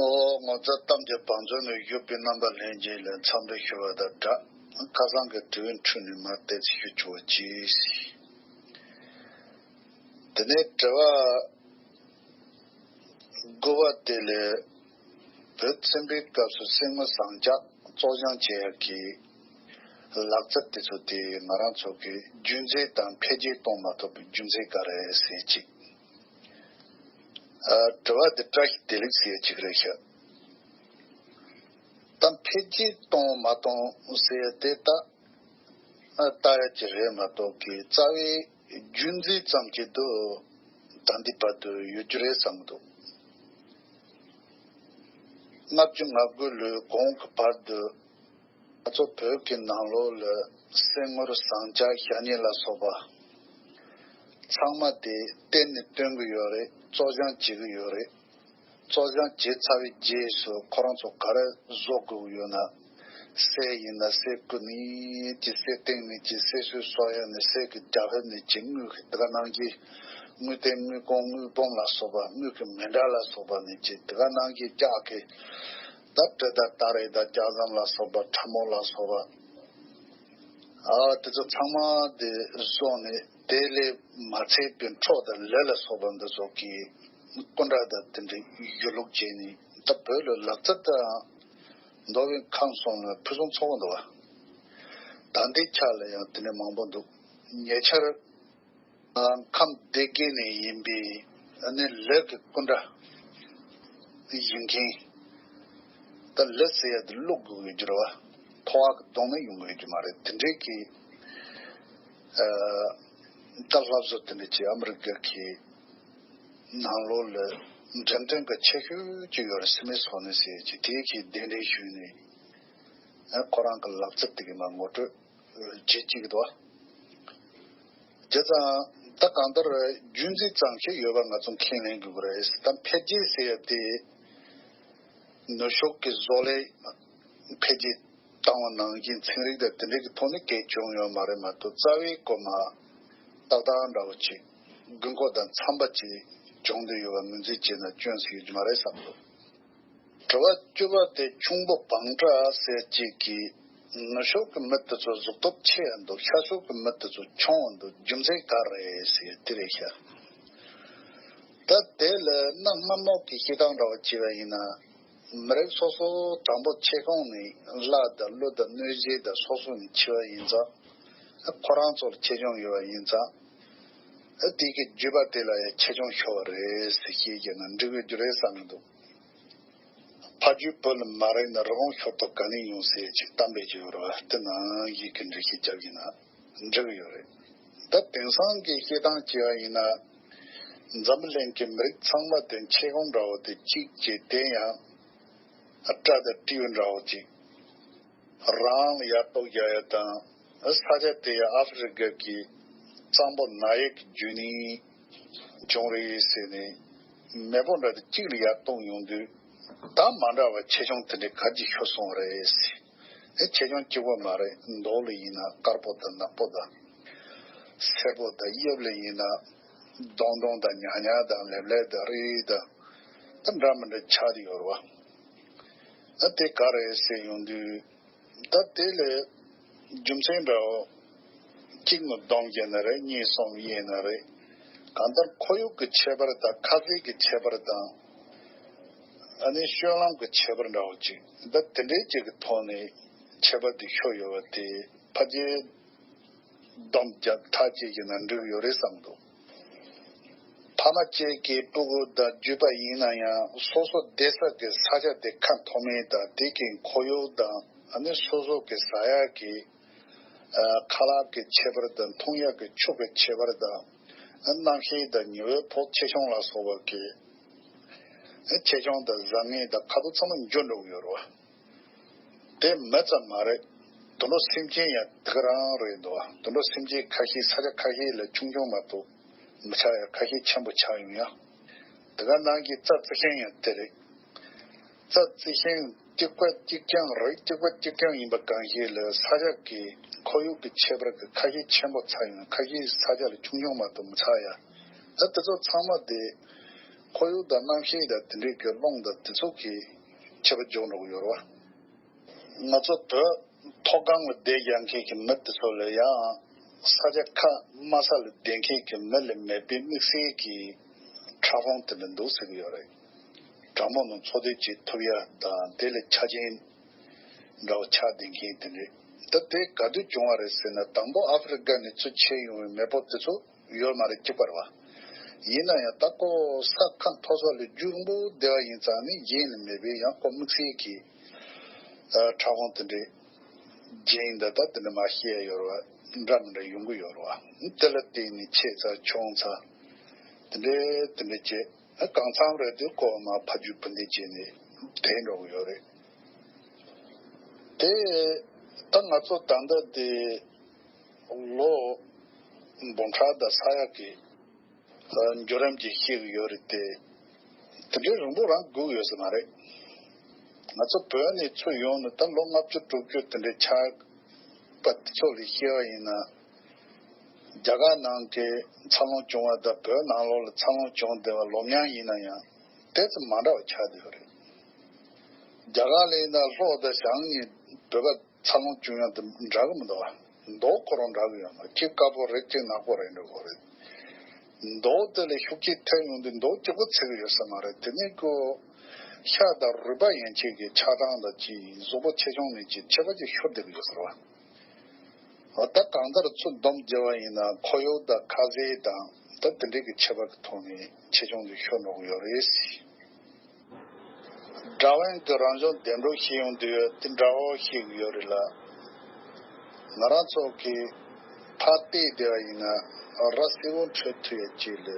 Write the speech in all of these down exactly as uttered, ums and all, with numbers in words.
ཨོ། ངོ་མཚར་གཏམ་གྱི་བང་མཛོད་ནས་བཞུགས་པའི་རྣམ་པ་ལྷན་རྒྱས་ལ་འཚམས་འདྲི་ཞུ་བ་དང་སྦྲགས། ཁ་སང་གི་དྲི་བའི་འཕྲོས་ནས་མར་བལྟས་ཚེ་ཞུ་ཆོག་པ་གྱིས། དེ་ནས་དྲི་བ་དགུ་པ་དེ་ལས། བོད་བཙན་པོའི་སྐབས་སུ་གསེར་དངུལ་ཟངས་ལྕགས་བཙོ་སྦྱང་བྱེད་ཡག་གི་ལག་རྩལ་དེ་ཚོ་དེ་ང་རང་ཚོ་གི་རྒྱུན་འཛིན་དང་འཕེལ་རྒྱས་གཏོང་མ་ཐུབ་པའི་རྒྱུ་མཚན་ག་རེ་རེད་ཟེར་ཅིག་ཨ། དྲི་བ་འདི་བཀྲ་ཤིས་བདེ་ལེགས་ཟེར་ཡག་ཅིག་རེད་ཤག་ད་འཕེལ་རྒྱས་གཏོང་མ་གཏོང་ཟེར་ཡག་དེ་ད་ཨ། ལྟ་ཡག་ཅིག་རེད་མ་གཏོགས་ཀྱི་རྩ་བའི་རྒྱུན་འཛིན་ཙམ་གྱི་དུ་ད་འདི་བར་དུ་ཡོད་རྒྱུ་རེད་བསམ་གྱི་འདུག་ལྔ་བཅུ་ང་དགུ་ལོའི་གོང་གི་བར་དུ། ང་ཚོ་བོད་ཀྱི་ནང་ལོགས་ལ་གསེར་དངུལ་ཟངས་ལྕགས་ཞྭ་སྙེ་ལ་སོགས་པ་ཚང་མ་དེ་བསྟེན་ནས་སྟོན་གྱི་ཡོད་རེད། བཙོ་སྦྱང་བྱེད་ཀྱི་ཡོད་རེད། བཙོ་སྦྱང་བྱས་ཚར་བའི་རྗེས་སུ་ཁོ་རང་ཚོ་ག་རེ་བཟོ་དགོས་ཀྱི་ཡོད་ན། གསེར་ཡིན་ན་གསེར་སྐུད་ནས་ཀྱི་གསེར་སྟེང་ནས་ཀྱི་གསེར་སོའི་སོ་ཡ་ནས་གསེར་གྱི་རྒྱ་ཕིབས་ནས་ཀྱི་དངུལ་གྱི་དེ་ག་ནང་གི་དངུལ་ཐེངས་དངུལ་གོང་དངུལ་སྦོམ་ལ་སོགས་པ་དངུལ་གྱི་མེ་འདྲ་ལ་སོགས་པ་ནས་ཀྱི་དེ་ག་ནང་གི་ལྕགས་ཀྱི། ད་དྲི་ད་སྟ་རེ་དང་ལྕགས་ཟམ་ལ་སོགས་པ་ཁྲ་མོ་ལ་སོགས་པ། ཨ། དེ་ཚོ་ཚང་མ་དེ་བཟོས་ནས་དེ་ལས་མ་ཚད་པའི་འཕྲོ་དང་ལས་ལ་སོགས་པ་འདི་ཚོ་གི་སྐུ་འདྲ་དང་དེ་འདྲའི་ཡོད་ལུགས་བྱས་ནས་ད་བོད་ལ་ལག་རྩལ་དང་མདོ་དབུས་ཁམས་གསུམ་ལ་ཕུན་སུམ་ཚོགས་པ་འདུག་བ། ད་ལྟའི་ཆ་ལ་ཡང་དེ་འདྲ་མང་པོ་འདུག་ཉེ་ཆར། ཁམས་སྡེ་དགེ་ནས་ཡིན་པའི་ཨ་ནི་ལས་ཀྱི་སྐུ་འདྲ་ཡིན་མཁན། ད་ལས་ཟེར་ཡ་དེ་བླུག་དགོས་ཀྱི་རེད་བ། ཐོག་ཨ་གི་གདོང་ནས་ཡོང་གི་ཡོད་ཀྱི་མ་རེད། དེ་འདྲའི་གི་ཨ། ད་སློབ་གསོ་དེ་འདྲ་ཅིག་ཨ་མི་རི་ཀ་གི་ནང་ལོགས་ལ་འགྲེམས་སྟོན་གྱི་ཆེ་ཤོས་ཅིག་ཡོད་རེད། སི་མི་སོ་ནི་ཟེར་ཡ་ཅིག་དེའི་གི་གདན་འདྲེན་ཞུས་ནས་ཨ། ཁོ་རང་གི་ལག་རྩལ་དེ་གི་མ་ངོ་སྤྲོད་བྱེད་ཅིག་འདུག་བ། བྱས་ཙང་ད་གང་ལྟར་རྒྱུན་འཛིན་ཙམ་ཞིག་ཡོད་པ་ང་ཚོ་ཁས་ལེན་དགོས་ཀྱི་རེད། ད་འཕེལ་རྒྱས་ཟེར་ཡ་དེ་ནུབ་ཕྱོགས་ཀྱི་བཟོ་ལས་འཕེལ་རྒྱས་བཏང་བ་ནང་བཞིན་ཚན་རིག་དང་དེ་འདྲ་གི་ཐོག་ནས་གལ་བྱུང་ཡོད་མ་རེད་མ་གཏོགས་རྩ་བའི་གོ་མ་ཏག་ཏག་འདྲ་བོ་ཅིག་དགོས་མཁོ་དང་འཚམ་པ་ཅིག་བྱུང་བསྡད་ཡོད་པ་ངོས་འཛིན་བྱས་ན་སྐྱོན་ཟེར་རྒྱུ་མ་རེད་བསམ་འདུག་དྲི་བ་བཅུ་པ་དེ་ཁྱུང་པོ་བང་སྒྲ་ཟེར་ཅིག་གིས་ནུབ་ཕྱོགས་ཀྱི་མི་དེ་ཚོ་གཟུགས་སྟོབས་ཆེ་ཡ་འདུག་ཤར་ཕྱོགས་ཀྱི་མི་དེ་ཚོ་ཆུང་བ་འདུག་རྒྱུ་མཚན་ག་རེ་ཟེར་དེ་རེད་ཤག་ད་དེ་ལ་གནའ་སྔ་མོ་གི་བཤད་སྟངས་འདྲ་བ་བྱས་པ་ཡིན་ན། མི་རིགས་སོ་སོ་དང་པོ་ཆེ་ཁུངས་ནས་བླ་དང་ཀླུ་དང་གནོད་སྦྱིན་དང་སོ་སོ་ནས་ཆེ་བ་ཡིན་ཙང་། ཁོ་རང་ཚོར་ཆེ་ཆུང་ཡོད་པ་ཡིན་ཙང་། དེ་གི་བརྒྱུད་པ་དེ་ལ་ཡང་ཆེ་ཆུང་ཤོར་བ་རེད་ཟེར་བཤད་རྒྱུ་ན་འགྲིག་གི་རྒྱུ་རེད་བསམ་གྱི་འདུག་ཕ་རྒྱུད་བོད་ལ་མ་རེད་ན་རི་བོང་ཤོར་ཐོག་ག་ནས་ཡོང་ཟེར་ཅིག་གཏམ་དཔེ་ཅིག་ཡོད་རེད་བ། དེ་ནང་བཞིན་གྱི་འགྲེལ་བཤད་རྒྱབ་ཡིན་ན་འགྲིག་གི་ཡོད་རེད། ད་དེང་སང་གི་བཤད་སྟངས་བྱས་པ་ཡིན་ན། འཛམ་བུ་གླིང་གི་མི་རིགས་ཚང་མ་དེ་ཆེ་ཁུངས་འདྲ་བོ་དེ་གཅིག་བྱས། དེ་ཡང་སྤྲ་དང་སྤྲེའུ་འདྲ་བོ་ཅིག་རང་ལ་ཡ་གཏོགས་རྒྱག་ཡ་དང་། ས་ཆ་དེ་ཡ་ཨ་ཧྥེ་རི་ཀ་གི་གཙང་པོ་ནག་ཡག་གི་བརྒྱུད་ནས་བྱུང་རེད་ཟེར་ནས་མེས་པོ་འདྲ་དེ་གཅིག་ལ་ཡ་གཏོང་ཡོང་དུས། ད་མ་འདྲ་བ་ཆེ་ཆུང་དེ་འདྲའི་ག་ཅིག་ཤོར་སོང་རེད་ཟེར། ཨེ་ཆེ་ཆུང་གཅིག་པོ་མ་རེད། མདོ་ལ་ཡིན་ན་དཀར་པོ་དང་ནག་པོ་དང་། སེར་པོ་དང་། གཡབ་ལ་ཡིན་ན་ལྡོང་ལྡོང་དང་ཉག་ཉག་དང་ལེབ་ལེབ་དང་རིལ་རིལ་དང་། ད་འདྲ་མི་འདྲ་ཆགས་ཏེ་ཡོད་རེད་བ། ཨ་དེ་ག་རེད་ཟེར་ཡོང་དུས། ད་དེ་ལས་རྒྱུ་མཚན་འདྲ་བོ། གཅིག་ནི་སྡོམ་བྱས་ན་རེད། གཉིས་གསུམ་དབྱེ་ན་རེད། གང་ལྟར་ཁོར་ཡུག་གི་ཁྱད་པར་དང་ཁ་ཟས་ཀྱི་ཁྱད་པར་དང་། ཨ་ནི་སྤྱོད་ལམ་གྱི་ཁྱད་པར་འདྲ་བོ་ཅིག་ད་དེ་འདྲའི་ཅིག་གི་ཐོག་ནས་ཁྱད་པར་དེ་ཤོར་ཡོད་པ་དེ་ཕལ་ཆེར་སྡོམ་རྒྱག་ཐག་བཅད་བྱས་ན་འགྲིག་ཡོད་རེད་བསམ་འདུག་ཕ་མ་གཅིག་གི་སྤུ་གུ་དང་རྒྱུད་པ་ཡིན་ན་ཡང་སོ་སོ་བསྡད་ས་གི་ས་ཆ་དེ་ཁ་མཐོ་དམན་དང་། དེ་གི་ཁོར་ཡུག་དང་། ཨ་ནི་སོ་སོ་གི་ཟ་ཡག་གི་ཨ་ཁ་ལག་གི་ཁྱད་པར་དང་། འཐུང་ཡག་གི་ཆུ་གི་ཁྱད་པར་དང་། ཨ་གནམ་གཤིས་དང་ཉི་འོད་ཕོག་ཆེ་ཆུང་ལ་སོགས་པ་གི་ཨ་ཆེ་ཆུང་དང་བཟང་ངན་དང་ཁ་དོག་ཚང་མ་འགྱུར་འགྲོ་གི་ཡོད་རེད་བ། དེ་མི་ཙམ་མ་རེད། དུད་འགྲོ་སེམས་ཅན་ཡང་དེ་ག་རང་རེད་འདུག་བ། དུད་འགྲོ་སེམས་ཅན་ཁ་ཤས་ས་ཆ་ཁ་ཤས་ལ་ཆུང་ཆུང་མ་གཏོགས་མི་ཆགས་ཡ། ཁ་ཤས་ཆེན་པོ་ཆགས་ཡོང་ཡ། དེ་ག་ནང་གི་རྩྭ་རྩི་ཤིང་ཡང་དེ་རེད། རྩྭ་རྩི་ཤིང་གཅིག་པ་གཅིག་རྐྱང་། རིགས་གཅིག་པ་གཅིག་རྐྱང་ཡིན་པ་གང་ཞིག་ལ་ས་ཆ་གི་ཁོར་ཡུག་གི་ཁྱད་པར་གི་ཁ་ཤས་ཆེན་པོ་ཆགས་ཡོང་། ཁ་ཤས་ས་ཆ་ལ་ཆུང་ཆུང་མ་གཏོགས་མི་ཆགས་ཡ། ད་དེ་ཚོ་ཚང་མ་དེ། ཁོར་ཡུག་དང་གནམ་གཤིས་དང་དེ་འདྲའི་གི་རླུང་དང་དེ་ཚོ་གི་ཁྱད་པར་འཇོག་འགྲོ་གི་ཡོད་རེད་བ། ང་ཚོ་བོད་མཐོ་སྒང་ལ་བསྡད་ཡོད་མཁན་གྱི་མི་དེ་ཚོ་ལ་ཡང་ས་ཆ་ཁ་དམའ་ས་ལ་བསྡད་མཁན་གྱི་མི་ལ་མེད་པའི་དམིགས་བསལ་གྱི་ཕྲ་ཕུང་དེ་འདྲ་འདུག་ཟེར་གྱི་ཡོད་རེད། གྲང་མོ་ནང་འཚོ་སྡོད་བྱེད་ཐུབ་ཡ་དང་དེ་ལ་ཆ་རྐྱེན་འདྲ་བོ་ཆགས་བསྡད་མཁན་དེ་འདྲས། ད་དེ་ག་དུས་བྱུང་བ་རེད་ཟེར་ན། དང་པོ་ཨ་ཧྥེ་རི་ཀ་ནས་ཚུར་མཆེད་ཡོང་བའི་མེས་པོ་དེ་ཚོ་ཡོད་མ་རེད། གཅིག་པ་རེད་བ། ཡིན་ན་ཡང་ད་ཁོ་ས་ཁ་མཐོ་ས་ལ་རྒྱུན་རིང་པོ་བསྡད་པ་ཡིན་ཙང་ནི། གཞན་ནི་མེད་པའི་ཡང་ཁོ་དམིགས་བསལ་གྱི་ཨ་ཕྲ་ཕུང་དེ་འདྲས་རྒྱན་འདི་ད་དེ་འདྲ་མ་བཤད་ཡ་ཡོད་རེད་བ། འདྲ་མི་འདྲ་ཡོང་གི་ཡོད་རེད་བ། དེ་ལ་བརྟེན་ནས་ཆེ་ཚ་ཆུང་ཚ་དེ་འདྲས་དེ་འདྲས་བྱས། གང་འཚམ་རེད་དེ་ཁོ་མར་ཕར་རྒྱུག་བུད་མེད་བྱས་ནས་དེད་འགྲོ་གི་ཡོད་རེད། དེ་ད་ང་ཚོ་ད་ལྟ་དེ་ལོ་འབུམ་ཕྲག་དང་ས་ཡ་གི་ཨ་བརྒྱུད་རིམ་ཅིག་ཤེས་ཀྱི་ཡོད་རེད་དེ། དེ་འདྲའི་རིང་པོ་རང་སྒུག་ཡོད་ས་མ་རེད། ང་ཚོ་བོད་ནས་ཚུར་ཡོང་ནས་ད་ལོ་ལྔ་བཅུ་དྲུག་ཅུ་དེ་འདྲའི་ཆགས་པ་དེ་ཚོ་ལ་བཤད་པ་ཡིན་ན། རྒྱ་གར་ནང་གི་འཚར་ལོངས་བྱུང་བ་དང་བོད་ནང་ལོགས་ལ་འཚར་ལོངས་བྱུང་བསྡད་པ་ལོ་མཉམ་ཡིན་ན་ཡང་དེ་ཙམ་མ་འདྲ་བ་ཆགས་བསྡད་ཡོད་རེད། རྒྱ་གར་ལ་ཡིན་ན་ལྷོ་དང་བྱང་གཉིས་བོད་པ་འཚར་ལོངས་བྱུང་ཡ་དེ་འདྲ་གི་མི་འདུག་བ། མདོག་ཁོ་རང་འདྲ་གི་ཡོད་མ། གཅིག་དཀར་པོ་རེད། གཅིག་ནག་པོ་རེད། འདྲ་གི་རེད། མདོག་དེ་ལ་ཤུགས་རྐྱེན་ཐེབས་ཡོང་དུས་མདོག་གཅིག་པོ་ཚིག་གི་ཡོད་ས་མ་རེད། དེ་ནས་ཁོ་ཤ་དང་རུས་པ་ཡན་ཆད་ཀྱི་ཆགས་སྟངས་དང་གཅིག་གཟུགས་པོ་ཆེ་ཆུང་ནས་ཀྱི་ཁྱད་པར་ཅིག་ཤོར་བསྡད་ཀྱི་ཡོད་ས་རེད་བ། འོ་ད་གང་ལྟར་ཚུར་སྡོམ་བརྒྱབ་པ་ཡིན་ན་ཁོར་ཡུག་དང་ཁ་ཟས་དང་ད་དེ་འདྲའི་གི་ཁྱད་པར་གྱི་ཐོག་ནས་ཆེ་ཆུང་དེ་ཤོར་འགྲོ་གི་ཡོད་རེད། སྒྲ་དབྱངས་ཀྱི་རང་བྱུང་བདེ་འགྲོ་ཤེས་ཡོང་དུས་དེ་འདྲ་བོ་ཤེས་ཀྱི་ཡོད་རེད་ལ། ང་རང་ཚོ་གིས་ཕར་བལྟས་བསྡད་པ་ཡིན་ན་ར་གསལ་པོ་འཕྲོད་ཐུབ་ཡ་ཅིག་ལ།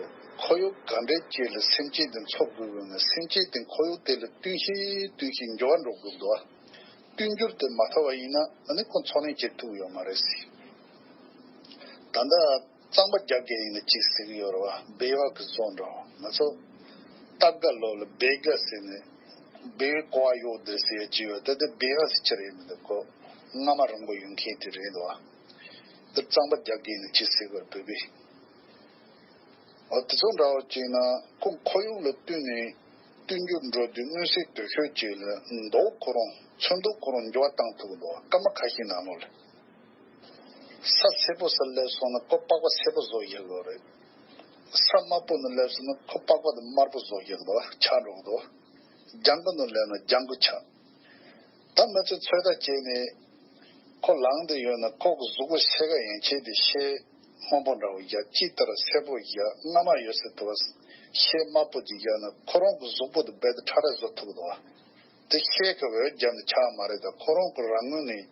ཁོར་ཡུག་ག་འདྲའི་ཅིག་ལ་སེམས་ཅན་དེ་འཚོ་དགོས་དགོས་ན། སེམས་ཅན་དེ་ཁོར་ཡུག་དེ་ལ་བསྟུན་བཞིན་བསྟུན་བཞིན་འགྱུར་བ་འགྲོ་དགོས་འདུག་བ། བསྟུན་འགྱུར་དེ་མ་ཐོབ་པ་ཡིན་ན་ཨ་ནི་ཁོ་འཚོ་གནས་བྱེད་ཐུབ་ཡོད་མ་རེད་ཟེར། ད་ལྟ་གཙང་པ་རྒྱག་མཁན་ཡིན་ན་གཅིག་ཟེར་གྱི་ཡོད་རེད་བ། སྦལ་པ་གི་བཟོ་འདྲ་བ། ང་ཚོ་སྟག་སྒ་ལོ་ལ་སྦལ་སྒ་ཟེར་ནས་སྦལ་པའི་ཀོ་བ་གཡོག་འདིར་ཟེར་ཡ་གཅིག་ཡོད། ད་དེ་སྦལ་པ་ཟེར་ཆེ་རེད་མི་འདུག་ཁོ་རྔ་མ་རིང་པོ་ཡོད་མཁན་དེ་རེད་འདུག་བ། དེ་གཙང་པ་རྒྱག་མཁན་ཡིན་ན་གཅིག་ཟེར་གྱི་ཡོད་རེད་བོད་པས། འོ་དེ་ཚོ་འདྲ་བོ་བྱས་ན་ཁོ་ཁོར་ཡུག་ལ་བསྟུན་ནས་བསྟུན་འགྱུར་འགྲོ་དུས་མངོན་གསལ་དོད་ཤོས་ཅིག་ལ་མདོག་ཁོ་རང་ཚོན་མདོག་ཁོ་རང་འགྱུར་བ་བཏང་ཐུབ་ཀྱི་འདུག་སྐར་མ་ཁ་ཤས་ནང་ལོགས་ལ། ས་སེར་པོ་སར་སླེབས་སོང་ན་ཁོ་པགས་པ་སེར་པོ་བཟོ་བཞག་གི་རེད། ས་དམར་པོ་ནང་སླེབས་སོང་ན་ཁོ་པགས་པ་དེ་དམར་པོ་བཟོ་བཞག་གི་འདུག་ཆགས་འགྲོ་གི་འདུག་ལྗང་གུ་ནང་སླེབས་ན་ལྗང་གུ་ཆགས། ད་མི་ཚོས་ཚོད་ལྟ་བྱས་ནས་ཁོ་ལངས་བསྡད་ཡོད་ན་ཁོ་གི་གཟུགས་པོ་ཤེལ་ཀ་ཡན་ཆད་དེ་ཤེལ་སྔོན་པོ་འདྲ་བོ་བཞག་ཅིག་ལྟར་སེར་པོ་བཞག་སྔ་མ་ཡོད་ཚད་དུ་བ་ཤེལ་དམར་པོ་ཅིག་བཞག་ན་ཁོ་རང་གི་གཟུགས་པོ་དེ་རྦད་དེ་ཁྲ་ཁྲ་བཟོ་ཐུབ་ཀྱི་འདུག་བ། དེ་ཤེལ་གྱི་འོད་རྒྱབ་ནས་ཆགས་མ་རེད། ད་ཁོ་རང་གི་རང་ངོས་ནས་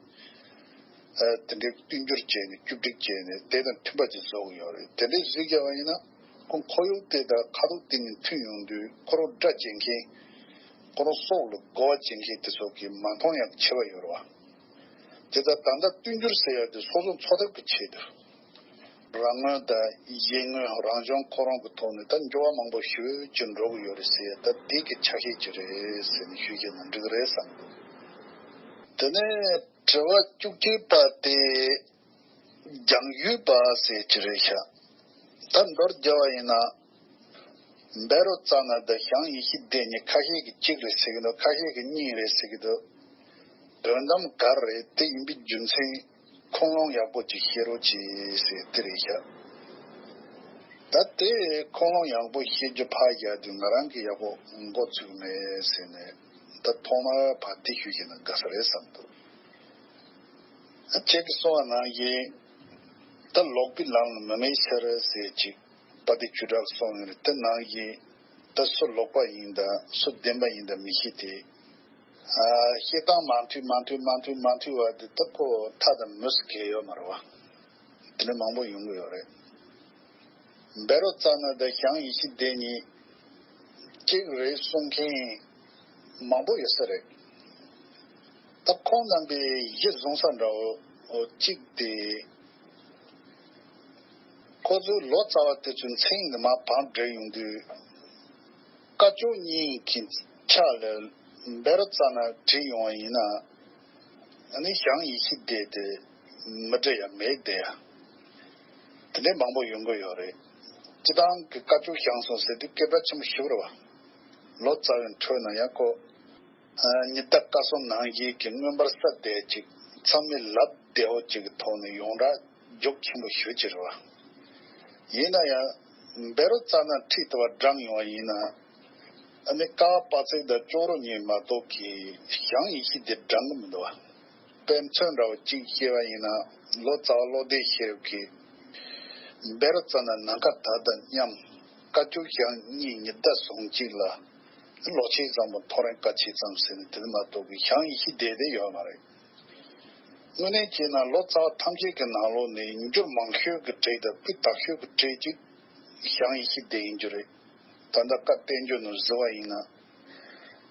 ཨ་དེ་འདྲའི་བསྟུན་འགྱུར་བྱས་ནས་བཅོས་སྒྲིག་བྱས་ནས་དེ་དང་མཐུན་པ་ཅིག་བཟོ་གི་ཡོད་རེད། དེ་འདྲའི་གཟིགས་རྒྱབ་པ་ཡིན་ན་ཁོ་ཁོར་ཡུག་དེ་དང་ཁ་དོག་དེ་གཉིས་མཐུན་ཡོང་དུས་ཁོ་རང་སྒྲ་བྱེད་མཁན། ཁོ་རང་སྲོག་ལ་དགོས་པ་བྱེད་མཁན་དེ་ཚོ་གིས་མ་མཐོང་ཡག་ཆེ་བ་ཡོད་རེད་བ། དེ་ལྟར་ད་ལྟ་བསྟུན་འགྱུར་ཟེར་ཡག་དེ་སོ་སོ་འཚོ་ཐབས་ཀྱི་ཆེད་དུ། རང་ངོས་དང་གཞན་ངོས་རང་བྱུང་ཁོ་རང་གི་ཐོག་ནས་ད་འགྱུར་བ་མང་པོ་ཞེ་པོ་ཅིག་འགྲོ་གི་ཡོད་རེད་ཟེར་ཡག་ད་དེ་གི་ཆ་ཤས་ཅིག་རེད་ཟེར་ནས་ཞུས་བཞག་ན་འགྲིག་གི་རེད་བསམ་འདུག་དེ་ནས་དྲི་བ་བཅུ་གཅིག་པ་དེ། རྒྱང་ཡུལ་པ་ཟེར་གྱི་རེད་ཤག་ད་མདོར་བསྡུ་བ་ཡིན་ན། བཻ་རོ་ཙ་ན་དང་ཞང་ཡེ་ཤེས་སྡེ་གཉིས་ཁ་ཤས་ཀྱིས་གཅིག་རེད་ཟེར་གྱི་འདུག་ཁ་ཤས་ཀྱིས་གཉིས་རེད་ཟེར་གྱི་འདུག་དོན་དམ་ག་རེ་རེད། དེ་ཡིན་པའི་རྒྱུ་མཚན་ཁུངས་ལུང་ཡག་པོ་ཅིག་བཤད་རོགས་གྱིས་ཟེར་དེ་རེད་ཤག་ད་དེ་ཁུངས་ལུང་ཡག་པོ་བཤད་རྒྱུ་ཕར་བཞག་དུས་ང་རང་གིས་ཡག་པོ་མགོ་ཚོས་མེད་ཟེར་ནས་ད་ཐོག་མར་ཕར་དེ་ཞུས་བཞག་ན་དགའ་ས་རེད་བསམ་འདུག་ཁྱེད་ཀྱིས་གསུངས་པ་ནང་བཞིན། ད་ལོག་པའི་ལམ་ལ་མི་མེད་ཕྱིར་ཟེར་ཅིག་དཔལ་ལྡན་ཆོས་གྲགས་གསུངས་ཡོད་རེད། དེ་ནང་བཞིན་ད་སུ་ལོག་པ་ཡིན་དང་སུ་བདེན་པ་ཡིན་དང་མི་ཤེས་ཏེ། ཨ་བཤད་སྟངས་མ་མཐུན་མ་མཐུན་མ་མཐུན་མ་མཐུན་པ་དེ་ད་ཁོ་མཐའ་དང་མུ་གེ་ཡོད་མ་རེད་བ། དེ་འདྲ་མང་པོ་ཡོང་གི་ཡོད་རེད། བཻ་རོ་ཙ་ན་དང་ཞང་ཡེ་ཤེས་སྡེ་གཉིས་གཅིག་རེད་གསུང་མཁན་མང་པོ་ཡོད་ས་རེད། ད་ཁོང་རྣམ་པས་གཞི་བཟུང་ས་འདྲ་བོ་གཅིག་དེ། ཁོ་ཚོའི་ལོ་ཙཱ་བ་དེ་ཚོའི་མཚན་གྱི་མར་བང་བསྒྲིགས་ཡོང་དུས། སྐ་ཅོག་གཉིས་ཀྱི་ཆ་ལ་བཻ་རོ་ཙ་ན་བྲིས་ཡོང་བ་ཡིན་ན། ཨ་ནི་ཞང་ཡེ་ཤེས་སྡེ་དེ་མི་འདྲ་ཡ་མེད་དེ་ཡ། དེ་འདྲའི་མང་པོ་ཡོང་གི་ཡོད་རེད། སྤྱི་བཏང་གི་བཀའ་བཅུ་བཞེངས་སོང་ཟེར་དུས་སྐད་གྲགས་ཆེན་པོ་ཞིག་རེད་བ། ལོ་ཙཱ་བའི་ཁྲོད་ན་ཡང་ཁོ། ཨ། ཉི་ཟླ་སྐར་གསུམ་ནང་བཞིན་གྱི་མངོན་པར་གསལ་བསྡད་ཅིག་མཚམས་མེད་ལབ་བདེ་བོ་ཅིག་གི་ཐོག་ནས་ཡོངས་གྲགས་རྒྱུགས་ཆེན་པོ་ཞེ་ཅིག་རེད་བ། ཡིན་ན་ཡང་བཻ་རོ་ཙ་ན་ཁྲིད་དུ་བ་བགྲངས་ཡོང་བ་ཡིན་ན། ཨ་ནི་ཀ་པ་ཙིག་དང་ཅོག་རོ་གཉིས་མ་གཏོགས་ཀྱི་ཞང་ཡེ་ཤེས་སྡེ་བགྲངས་གི་མི་འདུག་བ། དཔེ་མཚོན་འདྲ་བོ་གཅིག་བཤད་པ་ཡིན་ན། ལོ་ཙཱ་བ་བློ་ལྡན་ཤེས་རབ་ཀྱིས་བཻ་རོ་ཙ་ན་ནམ་མཁའ་ད་ལྟ་མཉམ། བཀའ་བཅུ་ཞང་གཉིས་ཉི་ཟླ་ཟུང་གཅིག་ལ། ལོ་ཆེན་བཟང་པོ་ཐོ་རངས་སྐར་ཆེན་ཙམ་ཟེར་ནས་དེ་མ་གཏོགས་ཀྱི་ཞང་ཡེ་ཤེས་སྡེ་དེ་ཡོད་མ་རེད། དངོས་གནས་བྱས་ན་ལོ་ཙཱ་བ་ཐམས་ཅད་ཀྱི་ནང་ལོགས་ནས་འགྱུར་མང་ཤོས་ཀྱི་གྲས་དང་སྤུས་དག་ཤོས་ཀྱི་གྲས་ཅིག་ཞང་ཡེ་ཤེས་སྡེ་ཡིན་རྒྱུ་རེད། ད་ལྟ་བཀའ་བསྟན་འགྱུར་ནང་གཟིགས་པ་ཡིན་ན།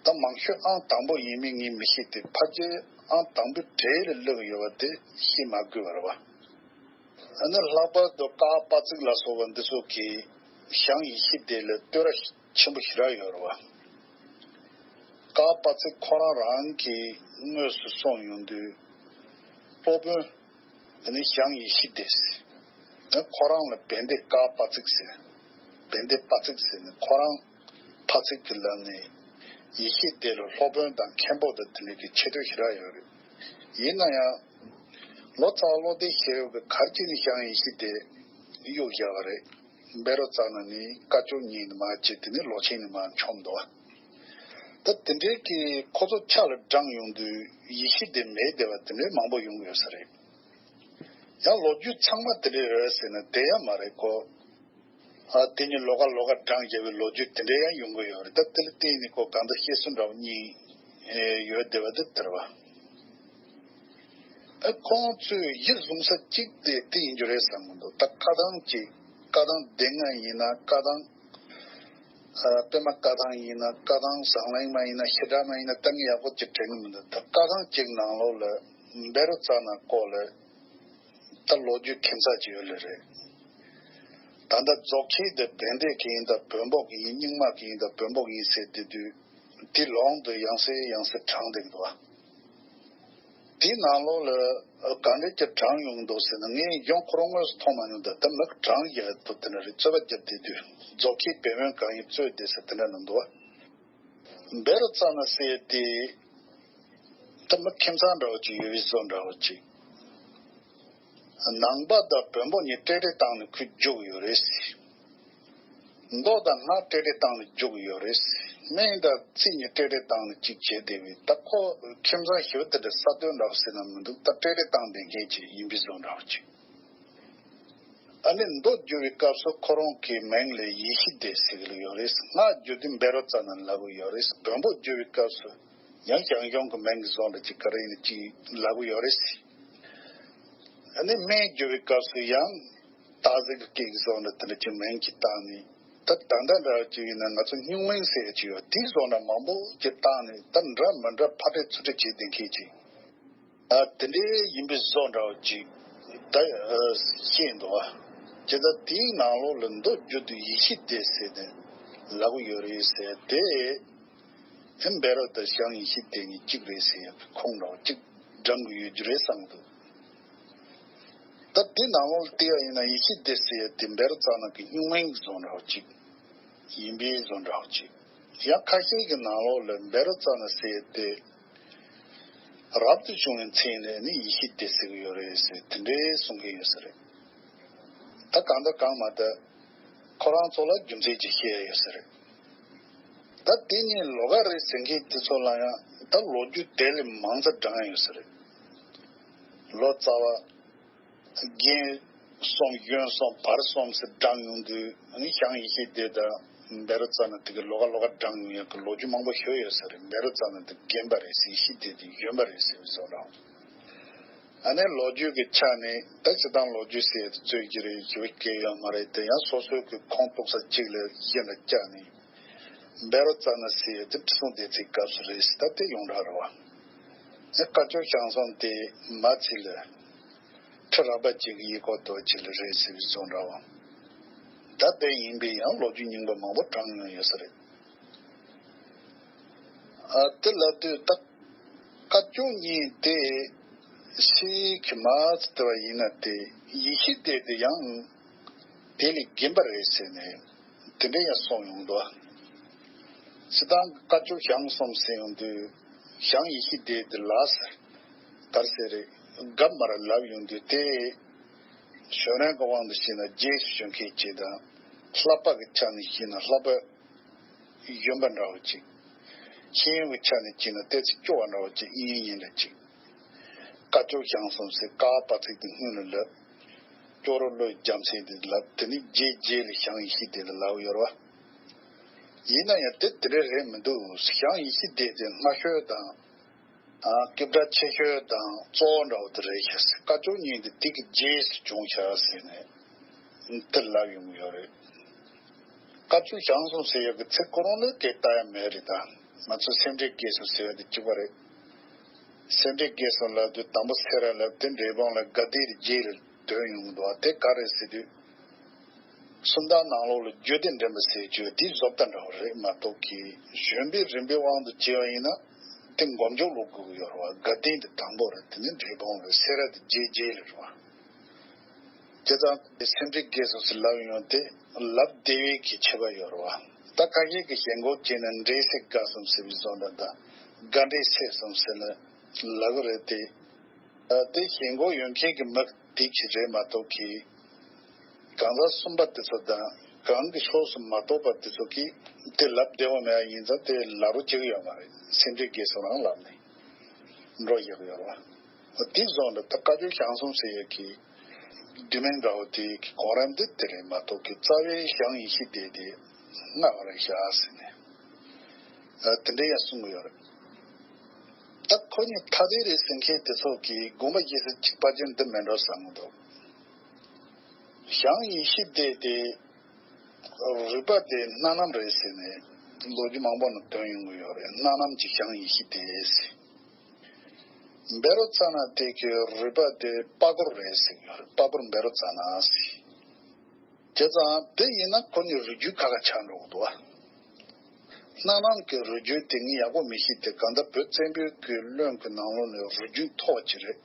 ད་མང་ཤོས་ཨང་དང་པོ་ཡིན་མིན་ངས་མི་ཤེས་ཏེ། ཕལ་ཆེར་ཨང་དང་པོའི་གྲས་ལ་སླེབས་ཡོད་པ་དེ་བཤད་མ་དགོས་པ་རེད་བ། ཨ་ནི་ལྷག་པར་དུ་ཀ་པ་ཙིག་ལ་སོགས་པ་འདི་ཚོ་གིས་ཞང་ཡེ་ཤེས་སྡེ་ལ་བསྟོད་ར་ཆེན་པོ་ཞེ་དྲག་ཡོད་རེད་བ། ཀ་པ་ཙིག་ཁོ་རང་རང་གིས་དངོས་སུ་གསུངས་ཡོང་དུས། སློབ་དཔོན། ཨ་ནི་ཞང་ཡེ་ཤེས་སྡེ་ཟེར། ཨ་ཁོ་རང་ལ་བན་དེ་ཀ་པ་ཙིག་ཟེར། བན་དེ་པ་ཙིག་ཟེར་ནས་ཁོ་རང་ཕ་ཚིག་གི་ལམ་ནས་ཡེ་ཤེས་སྡེ་ལ་སློབ་དཔོན་དང་མཁན་པོ་དང་དེ་འདྲ་གི་ཆེ་བསྟོད་ཞེ་དྲག་ཡོད་རེད། ཡིན་ན་ཡང་། ལོ་ཙཱ་བ་བློ་ལྡན་ཤེས་རབ་ཀྱིས་ག་རེ་བྱས་ནས་ཞང་ཡེ་ཤེས་སྡེ་གཡུགས་བཞག་པ་རེད། བཻ་རོ་ཙ་ན་ནས་བཀའ་བཅུ་གཉིས་ནས་མར་བྱས། དེ་ནས་ལོ་ཆེན་ནས་མར་མཆོངས་འདུག་བ། ད་དེ་འདྲའི་གི་ཁོ་ཚོ་ཆ་ལ་བགྲངས་ཡོང་དུས་ཡེ་ཤེས་སྡེ་མེད་བསྡད་པ་དེ་འདྲའི་མང་པོ་ཡོང་གི་ཡོད་ས་རེད། ཡང་ལོ་རྒྱུས་ཚང་མ་དེ་འདྲའི་རེད་ཟེར་ན་དེ་ཡང་མ་རེད་ཁོ། ཨ་དེ་ཉིད་ལོགས་ཀ་ལོགས་ཀ་བགྲངས་བཞག་པའི་ལོ་རྒྱུས་དེ་འདྲ་ཡང་ཡོང་གི་ཡོད་རེད། ད་དེ་ལ་བརྟེན་ནས་ཁོ་གང་ལྟར་བཤད་སྲོལ་འདྲ་བོ་གཉིས་ཡོད་བསྡད་པ་དེ་དེ་རེད་བ། ཨ་ཁོང་ཚོས་གཞི་བཟུང་ས་གཅིག་དེ་དེ་ཡིན་རྒྱུ་རེད་བསམ་གྱི་འདུག་ད་བཀའ་ཐང་གཅིག་བཀའ་ཐང་སྡེ་ལྔ་ཡིན་ན། བཀའ་ཐང་ཨ་པདྨ་བཀའ་ཐང་ཡིན་ན། བཀའ་ཐང་ཟངས་གླིང་མ་ཡིན་ན། བཤད་གྲྭ་མ་ཡིན་ན། ད་ངས་ཡག་པོ་ཅིག་དྲན་གྱི་མི་འདུག་ད་བཀའ་ཐང་གཅིག་ནང་ལོགས་ལ་བཻ་རོ་ཙ་ན་སྐོར་ལ་ད་ལོ་རྒྱུས་ཁྱད་མཚར་ཅིག་ཡོད་ལེ་རེད། ད་ལྟ་རྫོགས་ཆེན་དེ་བན་དེ་གི་ཡིན་དང་བོན་པོ་གི་ཡིན། རྙིང་མ་གི་ཡིན་དང་བོན་པོ་གི་ཡིན་ཟེར་བསྡད་དུས། དེ་ལོང་དུ་ཡང་སེ་ཡང་སེ་བགྲངས་བསྡད་ཀྱི་འདུག་བ། དེའི་ནང་ལོགས་ལ་ག་འདྲ་ཅིག་བགྲངས་ཡོང་གི་འདུག་ཟེར་ན། ངས་གཞུང་ཁོ་རང་དངོས་སུ་མཐོང་མ་མྱོང་། ད་ལྟ་མི་བགྲངས་ཡག་ཐུབ་དེ་འདྲ་རེད། རྩོད་པ་རྒྱབ་བསྡད་དུས། རྫོགས་ཆེན་བན་བོན་གང་ཡིན་རྩོད་བསྡད་ཟེར་དེ་འདྲ་ནང་འདུག་བ། བཻ་རོ་ཙ་ན་ཟེར་དེ་ད་མི་ཁྱིམ་ཚང་འདྲ་བོ་ཅིག་ཡོད་པའི་བཟོ་འདྲ་བོ་ཅིག་ནང་པ་དང་བོན་པོ་གཉིས་སྤྲེལ་སྤྲེལ་བཏང་ནས་ཁོས་རྒྱུགས་ཡོད་རེད། མདོ་དང་སྔགས་སྤྲེལ་སྤྲེལ་བཏང་ནས་རྒྱུགས་ཡོད་རེད། སྨན་དང་རྩིས་གཉིས་སྤྲེལ་སྤྲེལ་བཏང་ནས་གཅིག་བྱས་བསྡད་པའི། ད་ཁོ་ཁྱིམ་ཚང་ཞེ་པོ་དེ་འདྲ་ས་དོན་འདྲ་བོ་ཟེར་ན་མི་འདུག་ད་སྤྲེལ་སྤྲེལ་བཏང་བསྡད་མཁན་ཅིག་ཡིན་པའི་བཟོ་འདྲ་བོ་ཅིག་ཨ་ནི་མདོ་བསྒྱུར་བའི་སྐབས་སུ་ཁོ་རང་གི་མིང་ལ་ཡེ་ཤེས་སྡེ་ཟེར་གྱི་ཡོད་རེད། སྔགས་བསྒྱུར་དུས་བཻ་རོ་ཙ་ན་ལབ་ཀྱི་ཡོད་རེད། བོན་པོ་བསྒྱུར་བའི་སྐབས་སུ་ཡང་ཞང་ཞུང་གི་མིང་གི་བཟོ་འདྲ་ཅིག་ག་རེ་ཡིན་ན་ཅིག་ལབ་ཀྱི་ཡོད་རེད། ཨ་ནི་སྨན་བསྒྱུར་བའི་སྐབས་སུ་ཡང་སྟག་གཟིག་གི་སྐད་ཀྱི་བཟོ་འདྲ་དེ་འདྲ་ཅིག་མིང་ཅིག་བཏགས་ནས། ད་ད་ལྟ་འདྲ་ཅིག་ཡིན་ན་ང་ཚོ་སྨྱུག་མིང་ཟེར་ཡ་ཅིག་ཡོད། དེའི་བཟོ་འདྲ་མང་པོ་ཅིག་བཏགས་ནས། ད་འདྲ་མི་འདྲ་ཕར་སྤྲད་ཚུར་སྤྲད་བྱས་བསྡད་མཁན་ཅིག་ཨ་དེ་འདྲའི་ཡིན་པའི་བཟོ་འདྲ་བོ་ཅིག་ད་ཨ་བཤད་འདུག་ཨ། ཇི་ལྟར་དེའི་ནང་ལོགས་ལ་མདོ་བསྒྱུར་དུས་ཡེ་ཤེས་སྡེ་ཟེར་ནས་ལབ་ཀྱི་ཡོད་རེད་ཟེར་ཏེ། ཨེ་བཻ་རོ་དང་ཞང་ཡེ་ཤེས་སྡེ་གཉིས་གཅིག་རེད་ཟེར་ཡ་ཁུངས་འདྲ་བོ་ཅིག་འདྲེན་གྱི་ཡོད་རྒྱུ་རེད་བསམ་གྱི་འདུག་ད་དེ་ནང་ལོགས་ལ་བལྟས་པ་ཡིན་ན་ཡེ་ཤེས་སྡེ་ཟེར་ཡ་དེ་བཻ་རོ་ཙ་ན་གི་སྨྱུག་མིང་གི་བཟོ་འདྲ་བོ་ཅིག་ཡིན་པའི་བཟོ་འདྲ་བོ་ཅིག་ཡང་ཁ་ཤས་ཀྱི་ནང་ལོགས་ལ་བཻ་རོ་ཙ་ན་ཟེར་ཏེ། རབ་ཏུ་བྱུང་བའི་མཚན་ལ་ནི་ཡེ་ཤེས་སྡེ་ཟེར་གྱི་ཡོད་རེད་ཟེར་དེ་འདྲའི་གསུང་མཁན་ཡོད་ས་རེད། ད་གང་ལྟར་གང་མ་ལྟར་ཁོ་རང་ཚོ་ལ་རྒྱུ་མཚན་ཅིག་བཤད་ཡ་ཡོད་ས་རེད། ད་དེ་ནི་ལོགས་ཀ་རེད་ཟེར་མཁན་དེ་ཚོ་ལ་ཡང་ད་ལོ་རྒྱུས་དེ་ལས་མང་ཙམ་བགྲང་ཡ་ཡོད་ས་རེད། ལོ་ཙཱ་བ། རྒན་གསུམ་གཞོན་གསུམ་བར་གསུམ་ཟེར་བགྲངས་ཡོང་དུས། ཨ་ནི་ཞང་ཡེ་ཤེས་སྡེ་དང་བཻ་རོ་ཙ་ན་དེ་གི་ལོགས་ཀ་ལོགས་ཀ་བགྲངས་ཡོང་ཡག་གི་ལོ་རྒྱུས་མང་པོ་ཞིག་ཡོད་ས་རེད། བཻ་རོ་ཙ་ན་དེ་རྒན་པ་རེད་ཟེར། ཡེ་ཤེས་སྡེ་དེ་གཞོན་པ་རེད་ཟེར་བཟོ་འདྲ། ཨ་ནི་ལོ་རྒྱུས་ཀྱི་ཆ་ནས་ད་སྤྱིར་བཏང་ལོ་རྒྱུས་ཟེར་ཡ་དེ་རྩོད་ཀྱི་རེད། ཞུ་བ་སྐད་ཡོད་མ་རེད་དེ། ཡང་སོ་སོའི་གི་ཁུངས་གཏུགས་ས་གཅིག་ལ་གཞི་འདྲ་བཅག་ནས། བཻ་རོ་ཙ་ན་ཟེར་ཡ་དེ་ཁྲི་སྲོང་ལྡེ་བཙན་སྐབས་སུ་རེད་ཟེར། ད་དེ་ཡོངས་གྲགས་རེད་བ། ཨེ་བཀའ་བཅུ་བཞེངས་སོང་དེ་མ་ཚད་ལ་ཁྲི་རལ་པ་ཅན་གྱི་ཡུལ་སྐོར་དུ་བ་ཅིག་ལ་རེད་ཟེར་བའི་བཟོ་འདྲ་བ། ད་དེ་ཡིན་པའི་ཡང་ལོ་རྒྱུས་རྙིང་པ་མང་པོ་བགྲངས་མྱོང་ཡོད་ས་རེད། ཨ་དེ་ལབ་དུས་ད་བཀའ་བཅུ་གཉིས་དེ་ཤེས་ཀྱི་མ་ཚད་པ་ཡིན་ན། དེ་ཡེ་ཤེས་སྡེ་དེ་ཡང་ དེ་ལས་རྒན་པ་རེད་ཟེར་ནས་དེ་འདྲ་ཡང་གསུངས་ཡོང་འདུག་སྤྱིར་བཏང་གི་བཀའ་བཅུ་ཞང་གསུམ་ཟེར་ཡོང་དུས་ཞང་ཡེ་ཤེས་སྡེ་དེ་ལ་ཟེར་ག་རེ་ཟེར་རེད། སྒབ་མར་ལབ་ཡོང་དུས་དེ་གཞུང་རང་གི་དབང་དུ་བྱས་ན་རྗེས་སུ་བྱུང་མཁན་ཅིག་དང་། བསླབ་པ་གི་ཆ་ནས་བཤད་ན་བསླབ་པ་གཞོན་པ་འདྲ་བོ་ཅིག་ཤེས་ཡོན་གྱི་ཆ་ནས་བྱས་ན་ཏོག་ཙམ་སྐྱོ་བ་འདྲ་བོ་ཅིག་ཡིན་ཡིན་ལ་ཅིག་བཀའ་བཅུ་ཞང་གསུམ་ཟེར་ཀ་བ་ཚིག་དེ་སྔོན་ལ་ལབ། སྐྱོ་རོ་བློའི་རྒྱ་མཚན་དེ་ལབ། དེ་ནས་རྗེས་རྗེས་ལ་ཞང་ཡེ་ཤེས་སྡེ་ལ་ལབ་ཡོད་རེད་བ། ཡིན་ན་ཡང་དེ་དེ་འདྲ་རེད་མི་འདུག་ཞང་ཡེ་ཤེས་སྡེ་དེ་སྔ་ཤོས་དང་། ཨ། སྐད་གྲགས་ཆེ་ཤོས་དང་གཙོ་བོ་འདྲ་བོ་དེ་རེད་ཤག་བཀའ་བཅུ་གཉིས་འདི་དེ་གི་རྗེས་སུ་བྱུང་ཤག་ཟེར་ནས་དེ་ལབ་ཡོང་གི་ཡོད་རེད། བཀའ་བཅུ་ཞང་གསུམ་ཟེར་ཡག་གི་ཚིག་ཁོ་རང་ལ་དེ་ལྟ་ཡ་མེད་རེད་ད། ང་ཚོ་སེ་འབྲས་དགེ་གསུམ་ཟེར་ཡ་དེ་གཅིག་པ་རེད། སེ་འབྲས་དགེ་གསུམ་ལབ་དུས་དང་པོ་སེ་ར་ལབ་དེ་འབྲས་སྤུངས་ལ་དགའ་ལྡན་རི་རྗེས་ལ་དོན་ཡོང་གི་འདུག་བ། དེ་ག་རེད་ཟེར་དུས། སུམ་རྟགས་ནང་ལོགས་ལ་རྒྱུད་སྡེ་འདྲེན་པ་ཟེར་རྒྱུ་དེ་བཟོ་ལྟ་འདྲ་བོ་རེད་མ་གཏོགས་ཀྱི་གཞོན་པའི་རིམ་པའི་དབང་དུ་བྱས་པ་ཡིན་ན་དེ་མགོ་མཇུག་ལོག་དགོས་ཀྱི་ཡོད་རེད་བ། དགའ་ལྡན་དེ་དང་པོ་རེད། དེ་ནས་འབྲས་སྤུངས་རེད། སེ་ར་དེ་རྗེས་རྗེས་ལ་རེད་བ། བྱས་ཙང་དེ་སེ་འབྲས་དགེ་གསུམ་ཟེར་ལབ་ཡོང་དེ་ལབ་བདེ་བའི་གི་ཁྱད་པར་ཡོད་རེད་བ། ད་ཁ་ཤས་ཀྱི་ཞེན་ཁོག་བྱས་ནས་འབྲས་སེ་དགའ་གསུམ་ཟེར་བའི་བཟོ་འདྲ་དང་དགའ་འབྲས་སེ་གསུམ་ཟེར་ནས་ལབ་གི་རེད་དེ། ཨ། དེ་ཞེན་ཁོག་ཡོད་མཁན་གྱི་མི་དེ་གཅིག་རེད་མ་གཏོགས་ཀྱི། གང་ཟག་གསུམ་པ་དེ་ཚོ་དང་གང་གི་ཕྱོགས་སུ་མ་གཏོགས་པ་དེ་ཚོ་གིས་དེ་ལབ་བདེ་བོ་མེད་པ་ཡིན་ཙང་དེ་ལབ་རོགས་བྱེད་ཀྱི་ཡོད་མ་རེད། སེ་འབྲས་དགེ་གསུམ་རང་ལབ་ནས་འགྲོ་བཞག་ཡོད་རེད་བ། དེ་བཟོ་འདྲ་ད་བཀའ་བརྒྱུད་ཞང་གསུམ་ཟེར་ཡས་ཀྱི་བསྡུས་མིང་འདྲ་བོ་དེ་གི་གོང་རིམ་དེ་དེ་རེད་མ་གཏོགས་ཀྱི་རྩ་བའི་ཞང་ཡེ་ཤེས་སྡེ་དེ་སྔ་བ་རེད་བཞག་ཟེར་ནས། ཨ། དེ་འདྲ་ཡང་གསུང་གི་ཡོད་རེད། ད་ཁོ་གཉིས་ཐ་དད་རེད་ཟེར་མཁན་དེ་ཚོ་གིས་དགོངས་པ་བཞེས་ས་གཅིག་པ་ཅན་འདི་མེད་འགྲོ་བསམ་གི་འདུག་ཞང་ཡེ་ཤེས་སྡེ་དེ་རུས་པ་དེ་སྣ་ནམ་རེད་ཟེར་ནས་ལོ་རྒྱུས་མང་པོ་ནང་ཐོན་ཡོང་གི་ཡོད་རེད། སྣ་ནམ་གྱི་ཞང་ཡེ་ཤེས་སྡེ་ཟེར། བཻ་རོ་ཙ་ན་དེ་གི་རུས་པ་དེ་པ་གོར་རེད་ཟེར་གི་ཡོད་རེད། པ་གོར་བཻ་རོ་ཙ་ན་ཟེར། བྱས་ཙང་དེ་ཡིན་ན་ཁོ་གཉིས་རུས་རྒྱུད་ཁ་ཁ་ཆགས་འགྲོ་གི་འདུག་བ། སྣ་ནམ་གྱི་རུས་རྒྱུད་དེ་ངས་ཡག་པོ་མི་ཤེས་ཏེ། གང་ལྟར་བོད་བཙན་པོའི་གི་བློན་གྱི་ནང་ལོགས་ནས་རུས་རྒྱུད་མཐོ་བ་ཅིག་རེད།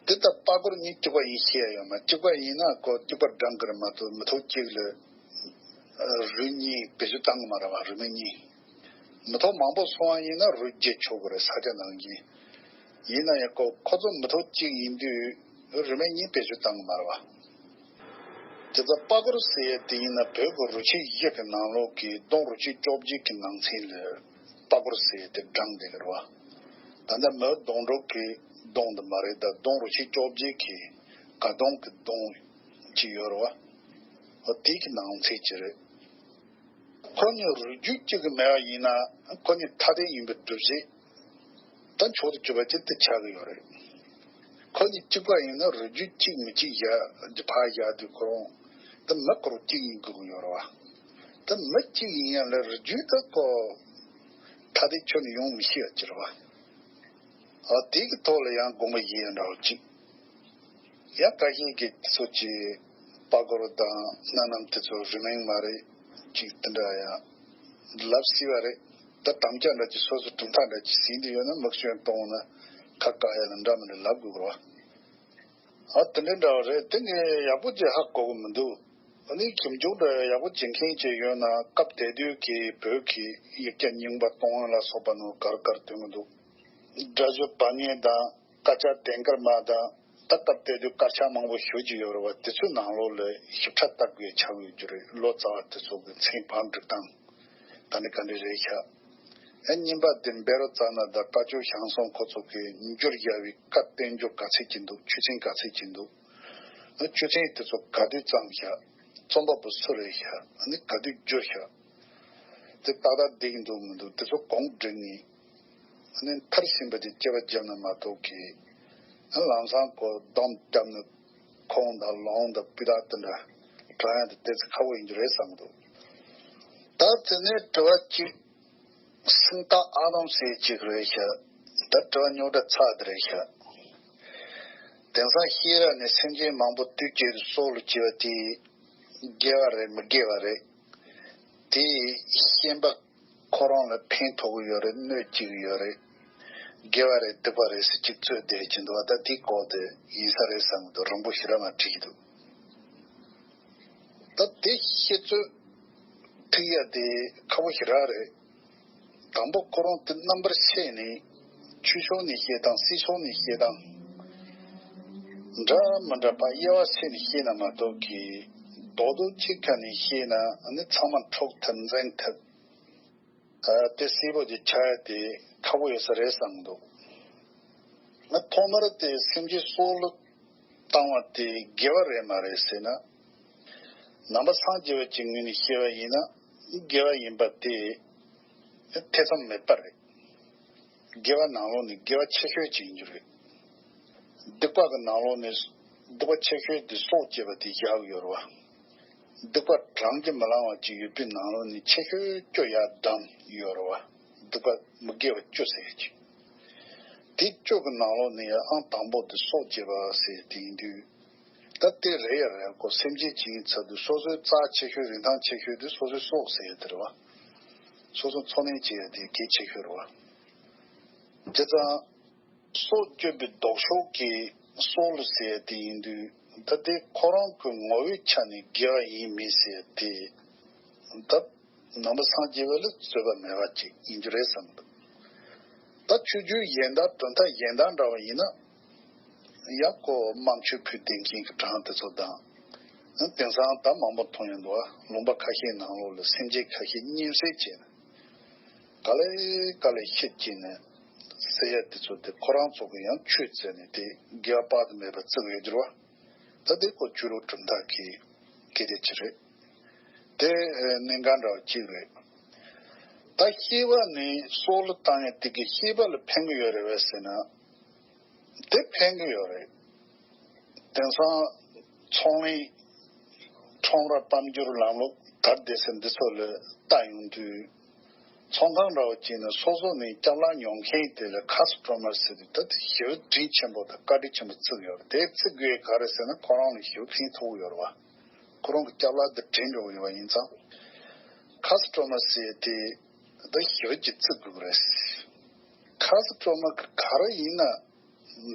དེ་ལྟར་པ་གོར་གཉིས་གཅིག་པ་ཡིན་ཤེས་ཡ་ཡོད་མ། གཅིག་པ་ཡིན་ན་ཁོ་གཅིག་པ་འགྲང་གི་རེད་མ་གཏོགས་མི་ཐོག་གཅིག་ལ་རུས་གཉིས་བེད་སྤྱོད་བཏང་གི་མ་རེད་བ། རུས་མ་གཉིས། མི་ཐོག་མང་པོ་སོང་བ་ཡིན་ན་རུས་བརྒྱད་ཆོག་གི་རེད། ས་ཆ་ནང་བཞིན། ཡིན་ན་ཡང་ཁོ་ཁོ་ཚོ་མི་ཐོག་གཅིག་ཡིན་དུས་རུས་མ་གཉིས་བེད་སྤྱོད་བཏང་གི་མ་རེད་བ། དེ་ལྟར་པ་གོར་ཟེར་ཡས་དེ་ཡིན་ན་བོད་ཀྱི་རུས་ཆེན་བཞི་གི་ནང་ལོགས་ཀྱི་གདོང་རུས་ཆེན་བཅོ་བརྒྱད་ཀྱི་ནང་ཚན་ལ་པ་གོར་ཟེར་ཡས་དེ་བགྲངས་བསྡད་ཀྱི་རེད་བ། ད་ལྟ་མི་གདོང་དྲུག་གི་གདོང་དེ་མ་རེད། ད་གདོང་རུས་ཆེན་བཅོ་བརྒྱད་ཀྱི་ག་གདོང་གི་གདོང་ཅིག་ཡོད་རེད་བ། འོ་དེ་གི་ནང་ཚན་ཅིག་རེད། ཁོ་གཉིས་རུས་རྒྱུད་གཅིག་གི་མེད་པ་ཡིན་ན་ཁོ་གཉིས་ཐ་དད་ཡིན་པའི་སྒྲུབ་བྱེད་ད་མཆོག་ཏུ་གྱུར་པ་ཅིག་དེ་ཆགས་ཀྱི་ཡོད་རེད། ཁོ་གཉིས་གཅིག་པ་ཡིན་ན་རུས་རྒྱུད་གཅིག་མི་གཅིག་བཞག་ཕར་བཞག་དུས་ཁོ་རང་ད་མི་ཁོ་རང་གཅིག་ཡིན་དགོས་ཀྱི་ཡོད་རེད་བ། ད་མི་གཅིག་ཡིན་ཡང་ལ་རུས་རྒྱུད་ད་ཁོ་ཐ་དད་ཁྱོན་ནས་ཡོང་མི་ཤེས་པ་ཅིག་རེད་བ། ཨ། དེ་གི་ཐོག་ལ་ཡང་དགོངས་པ་བཞེས་ཡ་འདྲ་བོ་ཅིག་ཡང་ཁ་ཤས་ཀྱིས་དེ་ཚོ་ཅིག་པ་གོར་དང་སྣ་ནམ་དེ་ཚོ་རུས་མིང་མ་རེད་ཅིག་དེ་འདྲ་ཡང་ལབ་སྲིད་པ་རེད། ད་དམ་བཅའ་འདྲ་ཅིག་སོ་སོ་གྲུབ་མཐའ་འདྲ་ཅིག་ཟིན་དུ་ཡོད་ན་མིག་སྐྱོན་གཏོང་ན་ཁ་བཀག་ཡ་ལ་འདྲ་མི་འདྲ་ལབ་དགོས་རེད་བ། ཨ། དེ་འདྲ་འདྲ་བ་རེད། དེ་ངས་ཡག་པོ་ཅིག་ཧ་གོ་གི་མི་འདུག་ཨ་ནི་ཞིབ་འཇུག་འདྲ་ཡག་པོ་བྱེད་མཁན་ཅིག་ཡོད་ན་སྐབས་དེ་དུས་ཀྱི་བོད་ཀྱི་ཡིག་ཆ་རྙིང་པ་གཏོང་ཡ་ལ་སོགས་པ་ནང་གར་གར་ཐོན་གི་འདུག་སྒྲ་བརྗོད་པ་ངན་དང་སྐད་ཆ་ལྡན་དཀར་མ་དང་། ད་སྐབས་དེ་དུས་དཀར་ཆག་མང་པོ་ཞེ་ཅིག་ཡོད་རེད་བ། དེ་ཚོའི་ནང་ལོགས་ལ་ཞིབ་ཕྲ་ལྟ་དགོས་ཆགས་ཡོད་རྒྱུ་རེད། ལོ་ཙཱ་བ་དེ་ཚོ་གི་མཚན་བང་བསྒྲིགས་སྟངས་ད་ནི་ག་འདྲ་རེད་ཤག་ཨ། གཉིས་པ་དེ་བཻ་རོ་ཙ་ན་དང་བཀའ་བརྒྱུད་ཞང་གསུམ་ཁོ་ཚོ་གིས་བསྒྱུར་བཞག་པའི་བཀའ་བསྟན་འགྱུར་ག་ཚད་ཅིག་འདུག་ཆོས་ཚན་ག་ཚད་ཅིག་འདུག་ཨ། ཆོས་ཚན་དེ་ཚོ་ག་དུས་བརྩམས་ཤག་རྩོམ་པ་པོ་སུ་རེད་ཤག་ཨ་ནི་ག་དུས་བསྒྱུར་ཤག་དེ་ཏག་ཏག་བསྡད་ཀྱི་འདུག་མི་འདུག་དེ་ཚོ་གོང་བསྒྲིགས་ནས། ཨ་ནི་མཐར་ཕྱིན་པ་དེ་དཔྱད་པ་བརྒྱབ་ན་མ་གཏོགས་ཀྱི། ཨ། ལམ་སང་ཁོ་སྡོམ་བརྒྱབ་ནས་ཁོང་དང་ལོང་དང་སྤུས་དག་དེ་འདྲ་དྲང་ཡ་དེ་ཏོག་ཙམ་ཁག་པོ་ཡིན་རྒྱུ་རེད་བསམ་འདུག་ད་དེ་ནས་དྲི་བ་གཅིག་སུམ་རྟགས་ཨ་དོམ་ཟེར་གཅིག་རེད་ཤག་ད་དྲི་བ་རྙོག་དྲ་ཚ་དེ་རེད་ཤག་དེང་སང་ཤེས་རབ་ནས་སེམས་ཅན་མང་པོ་དུས་གཅིག་ཏུ་སྲོག་ལ་གཅིག་པ་དེ་དགེ་བ་རེད་མི་དགེ་བ་རེད། དེ་ཤན་པ་ཁོ་རང་ལ་ཕན་ཐོགས་ཀྱི་ཡོད་རེད། གནོད་བྱེད་ཀྱི་ཡོད་རེད། དགེ་བ་རེད་སྡིག་པ་རེད་ཟེར་གཅིག་རྩོད་བསྡད་ཀྱི་འདུག་ད་དེའི་སྐོར་དེ་ཡིན་ས་རེད་བསམ་གྱི་འདུག་རིང་པོ་ཞེ་དྲག་མ་བྲིས་ཀྱི་འདུག་ད་དེ་བཤད་ཚོད་ཐིག་ཡ་དེ་ཁག་པོ་ཞེ་དྲག་རེད། དང་པོ་ཁོ་རང་དེ་རྣམ་པར་ཤེས་ནས་ཆོས་ཕྱོགས་ནས་བཤད་སྟངས་སྲིད་ཕྱོགས་ནས་བཤད་སྟངས་འདྲ་མི་འདྲ་པ་དབྱེ་བ་ཕྱེ་ནས་བཤད་ན་མ་གཏོགས་ཀྱི་རྡོག་རྡོག་གཅིག་ཁ་ནས་བཤད་ན་ནི་ཚང་མ་འཁྲུག་ཐབས་འཛིང་ཐབས། ཨ་དེ་སྲིད་པོ་ཅིག་ཆགས་ཡ་དེ་ཁག་པོ་ཡོད་ས་རེད་བསམ་འདུག་ང་ཐོག་མར་དེ་སེམས་ཅན་སྲོག་ལ་བཏང་བ་དེ་དགེ་བ་རེད་མ་རེད་ཟེར་ན། ནང་པ་སངས་རྒྱས་པ་ཅིག་ངོས་ནས་བཤད་པ་ཡིན་ན་དགེ་བ་ཡིན་པ་དེ་ཐེ་ཚོམ་མེད་པ་རེད། དགེ་བ་ནང་ལོགས་ནས་དགེ་བ་ཆེ་ཤོས་ཅིག་ཡིན་རྒྱུ་རེད། སྡིག་པ་གི་ནང་ལོགས་ནས་སྡིག་པ་ཆེ་ཤོས་དེ་སྲོག་བཅད་པ་དེ་བཞག་ཡོད་རེད་བ། སྡིག་པ་བགྲང་གིས་མི་ལང་བ་ཅིག་ཡོད་པའི་ནང་ལོགས་ནས་ཆེ་ཤོས་བཅོ་ཡ་བགྲང་ཡོད་རེད་བ། སྡིག་པ་མི་དགེ་བ་བཅུ་ཟེར་ཡ་ཅིག་དེ་བཅུ་གི་ནང་ལོགས་ནས་ཡང་ཨང་དང་པོ་དེ་སྲོག་བཅད་པ་ཟེར་དེ་ཡིན་དུས། ད་དེ་རེད་ཡ་རེད་ཁོ་སེམས་ཅན་ཅིག་ཡིན་ཚར་དུས་སོ་སོའི་རྩ་ཆེ་ཤོས་རིན་ཐང་ཆེ་ཤོས་དེ་སོ་སོའི་སྲོག་ཟེར་ཡ་དེ་རེད་བ། སོ་སོ་འཚོ་གནས་བྱེད་ཡ་དེ་གལ་ཆེ་ཤོས་རེད་བ། བྱས་ཙང་། སྲོག་གཅོད་པའི་ལྡོག་ཕྱོགས་ཀྱི་སྲོག་ལ་ཟེར་ཡ་དེ་ཡིན་དུས་ད་དེ་ཁོ་རང་གི་ངོ་བོའི་ཆ་ནས་དགེ་བ་ཡིན་མིན་ཟེར་ཡ་དེ། ད་ནང་པ་སངས་རྒྱས་པ་ལ་རྩོད་པ་མེད་པ་ཅིག་ཡིན་རྒྱུ་རེད་བསམ་འདུག་ད་ཆོས་བརྒྱུད་གཞན་དག་དོན་དག་གཞན་དག་འདྲ་བ་ཡིན་ན། ཡང་ཁོ་དམར་མཆོད་ཕུལ་བསྡད་མཁན་གྱི་གྲངས་དེ་ཚོ་དང་། དེང་སང་ད་མང་པོ་མཐོང་ཡོང་འདུག་ཨ། ལུང་པ་ཁ་ཤས་ནང་ལོགས་ལ་སེམས་ཅན་ཁ་ཤས་གཉན་སྲེག་བྱས་ནས། ག་ལེ་ག་ལེ་བཤད་ཀྱིན་ནས་ཟེར་ཡ་དེ་ཚོ་དེ་ཁོ་རང་ཚོ་གི་ཡང་ཆོས་བཙལ་ནས་དེ་དགེ་བ་དཔག་ཏུ་མེད་པ་བརྩི་གི་ཡོད་རྒྱུ་རེད་བ། ད་དེ་ཁོ་ཆོས་ལུགས་གྲུབ་མཐའ་གི་སྐད་ཆ་ཅིག་རེད། དེ་གནད་འགག་འདྲ་བ་གཅིག་རེད། ད་བཤད་པ་ནི་སྲོག་ལ་བཏང་ཡ་དེ་གི་བཤད་པ་ལ་ཕན་གི་ཡོད་རེད་བས་ཟེར་ན། དེ་ཕན་གི་ཡོད་རེད། དེང་སང་ཚོང་ལས་ཁྲོམ་ར་དཔལ་འབྱོར་ལམ་ལུགས་དར་བསྡད་ས་འདི་ཚོ་ལ་ལྟ་ཡོང་དུས། ཚོང་ཁང་འདྲ་བོ་ཅིག་ནས་སོ་སོ་ནས་སྐྱབས་ལ་ཉོ་མཁན་དེ་ལ་ཁ་སི་ཊོ་མར་ཟེར་དུས་ད་དེ་ཞེ་པོ་དྲིན་ཆེན་པོ་དང་བཀའ་དྲིན་ཆེན་པོ་བརྩི་གི་ཡོད་རེད། དེ་བརྩི་དགོས་ག་རེ་ཟེར་ན་ཁོ་རང་ལ་ཞེ་པོ་ཕན་ཐོགས་ཡོད་རེད་བ། ཁོ་རང་གི་སྐྱབས་ལ་དེ་དྲིན་འགྲོ་གི་ཡོད་པ་ཡིན་ཙང་། ཁ་སི་ཊོ་མར་ཟེར་དེ་ད་ཞེ་པོ་ཅིག་བརྩི་དགོས་ཀྱི་རེད། ཁ་སི་ཊོ་མར་ག་རེ་ཡིན་ན།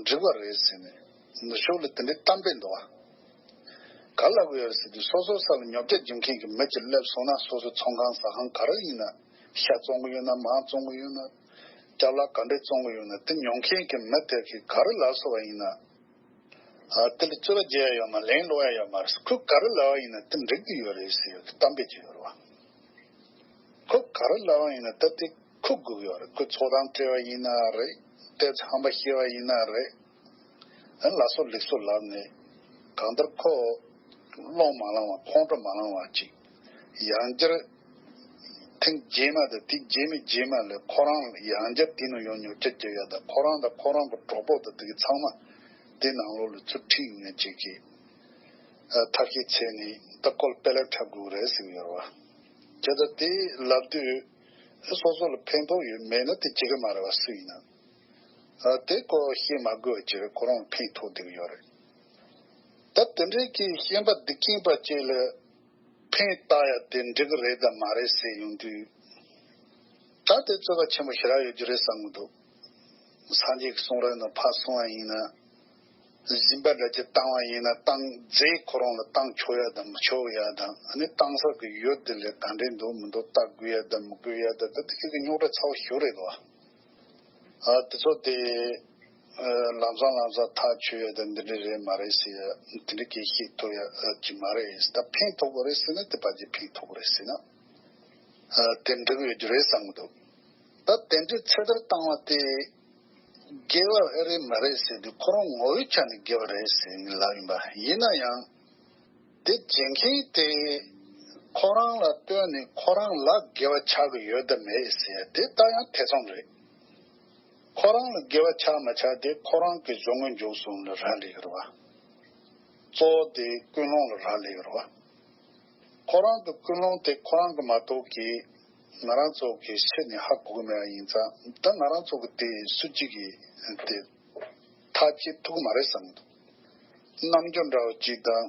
འགྲིག་པ་རེད་ཟེར་ནས་ནུབ་ཕྱོགས་ལ་དེ་འདྲའི་གཏམ་དཔེ་འདུག་བ། ག་ལབ་གི་ཡོད་རེད་ཟེར་དུས་སོ་སོ་ས་ལ་ཉོ་ཆ་རྒྱུག་མཁན་གྱི་མི་གཅིག་སླེབས་སོང་ན་སོ་སོའི་ཚོང་ཁང་ཟ་ཁང་ག་རེ་ཡིན་ན་ཤ་བཙོང་གི་ཡོད་ན་མར་བཙོང་གི་ཡོད་ན་ཅ་ལག་ག་འདྲས་བཙོང་གི་ཡོད་ན་དེ་ཉོ་མཁན་གྱི་མི་དེ་གིས་ག་རེ་ལབ་སོང་བ་ཡིན་ན། ཨ་དེ་ལ་རྩོད་པ་རྒྱག་ཡ་ཡོད་མ་ལན་སློག་ཡ་ཡོད་མ་རེད། ཁོས་ག་རེ་ལབ་པ་ཡིན་ན་དེ་འགྲིག་གི་ཡོད་རེད་ཟེར་ཡ་གི་གཏམ་དཔེ་ཅིག་ཡོད་རེད་བ། ཁོས་ག་རེ་ལབ་པ་ཡིན་ན་ད་དེ་ཁུར་དགོས་ཡོད་རེད། ཁོས་ཚོགས་གཏམ་སྤྲད་པ་ཡིན་ན་རེད། ཏོག་ཙམ་ཧམ་པ་བཤད་པ་ཡིན་ན་རེད། ཨ་ལ་སོགས་ལུགས་སྲོལ་ལབ་ནས་གང་ལྟར་ཁོ་སློང་མ་ལང་བ་ཁོང་ཁྲོ་མ་ལང་བ་ཅིག་ཡང་བསྐྱར་ཐེངས་རྗེས་མ་དང་དེ་རྗེས་མའི་རྗེས་མ་ལ་ཁོ་རང་ཡང་བསྐྱར་དེ་ནང་ཡོང་ཉོ་ཆ་རྒྱག་ཡ་དང་ཁོ་རང་དང་ཁོ་རང་གི་གྲོགས་པོ་དང་དེ་གི་ཚང་མ་དེ་ནང་ལོགས་ལ་ཚུར་ཁྲིད་ཡོང་ཡ་ཅིག་གི་ཨ་ཐབས་ཤེས་བྱས་ནས་ད་ཁོ་ལ་དཔེ་ལེགས་འཁྲབ་དགོས་རེད་ཟེར་གི་ཡོད་རེད་བ། བྱས་ཙང་དེ་ལབ་དུས་སོ་སོ་ལ་ཕན་ཐོགས་ཡོད་མེད་ན་དེ་བྱེད་ཀྱི་མ་རེད་བ། སུ་ཡིན་ན་ཨ་དེ་ཁོ་བཤད་མ་དགོས་པ་ཅིག་རེད། ཁོ་རང་ལ་ཕན་ཐོགས་བསྡད་ཀྱི་ཡོད་རེད། ད་དེ་འདྲའི་གི་ཤན་པ་སྡིག་ཅན་པ་ཅིག་ལ་ཕན་བཏགས་ཡ་དེ་འགྲིག་གི་རེད་དམ་མ་རེད་ཟེར་ཡོང་དུས། ད་དེ་རྩོད་པ་ཆེན་པོ་ཞེ་དྲག་ཡོད་རྒྱུ་རེད་བསམ་གྱི་འདུག་སངས་རྒྱས་ཀྱི་གསུང་རབ་ནང་ཕར་གསུངས་པ་ཡིན་ན། སྦྱིན་པ་འདྲ་ཅིག་བཏང་བ་ཡིན་ན་བཏང་རྫས་ཁོ་རང་ལ་བཏང་ཆོག་ཡ་དང་མི་ཆོག་ཡ་དང་ཨ་ནི་བཏང་ས་གི་ཡུལ་དེ་ལ་ག་འདྲས་འདུག་མི་འདུག་བལྟ་དགོས་ཡ་དང་མི་དགོས་ཡ་དང་ད་དེ་ཁྱེད་ཀྱི་རྙོག་དྲ་ཚ་བོ་ཞིག་རེད་དོ། ཨ་དེ་ཚོ་དེ་ཨ་ལམ་སང་ལམ་སང་ཐག་ཆོད་ཡ་དང་འདི་འདྲ་རེད་མ་རེད་ཟེར་ཡ་དེ་འདྲ་སྐད་བཤད་ཐུབ་ཡ་ཨ་ཅིག་མ་རེད། ད་ཕན་ཐོགས་པ་རེད་ཟེར་ན་དེ་ཕལ་ཆེར་ཕན་ཐོགས་པ་རེད་ཟེར་ན་ཨ་དེ་འགྲིག་ཡོད་རྒྱུ་རེད་བསམ་གྱི་འདུག་ད་དེ་འདྲའི་ཚེ་ཐར་བཏང་བ་དེ་དགེ་བ་ཨེ་རེད་མ་རེད་ཟེར་དུས་ཁོ་རང་ངོ་བོའི་ཆ་ནས་དགེ་བ་རེད་ཟེར་ནས་ལབ་ཡིན་པ་ཡིན་ན་ཡང་། དེ་བྱེད་མཁན་དེ་ཁོ་རང་ལ་ལྟོས་ནས་ཁོ་རང་ལ་དགེ་བ་ཆགས་ཀྱི་ཡོད་དམ་མེད་ཟེར་དེ་ལྟ་ཡང་ཐེ་ཚོམ་རེད། ཁོ་རང་ལ་དགེ་བ་ཆགས་མ་ཆགས་དེ་ཁོ་རང་གི་གཞུང་གི་འཇུག་གསུམ་ལ་རག་ལས་ཀྱི་རེད་བ། གཙོ་བོ་དེ་ཀུན་སློང་ལ་རག་ལས་ཀྱི་རེད་བ། ཁོ་རང་གི་ཀུན་སློང་དེ་ཁོ་རང་གི་མ་གཏོགས་ཀྱི་ང་རང་ཚོ་གི་ཕྱི་ནས་ཧ་གོ་གི་མེད་པ་ཡིན་ཙང་ད་ང་རང་ཚོ་གི་དེ་སུ་གཅིག་གིས་དེ་ཐག་བཅད་ཐུབ་ཀྱི་མ་རེད་བསམ་གྱི་འདུག་རྣམ་འགྱུར་འདྲ་བོ་གཅིག་དང་།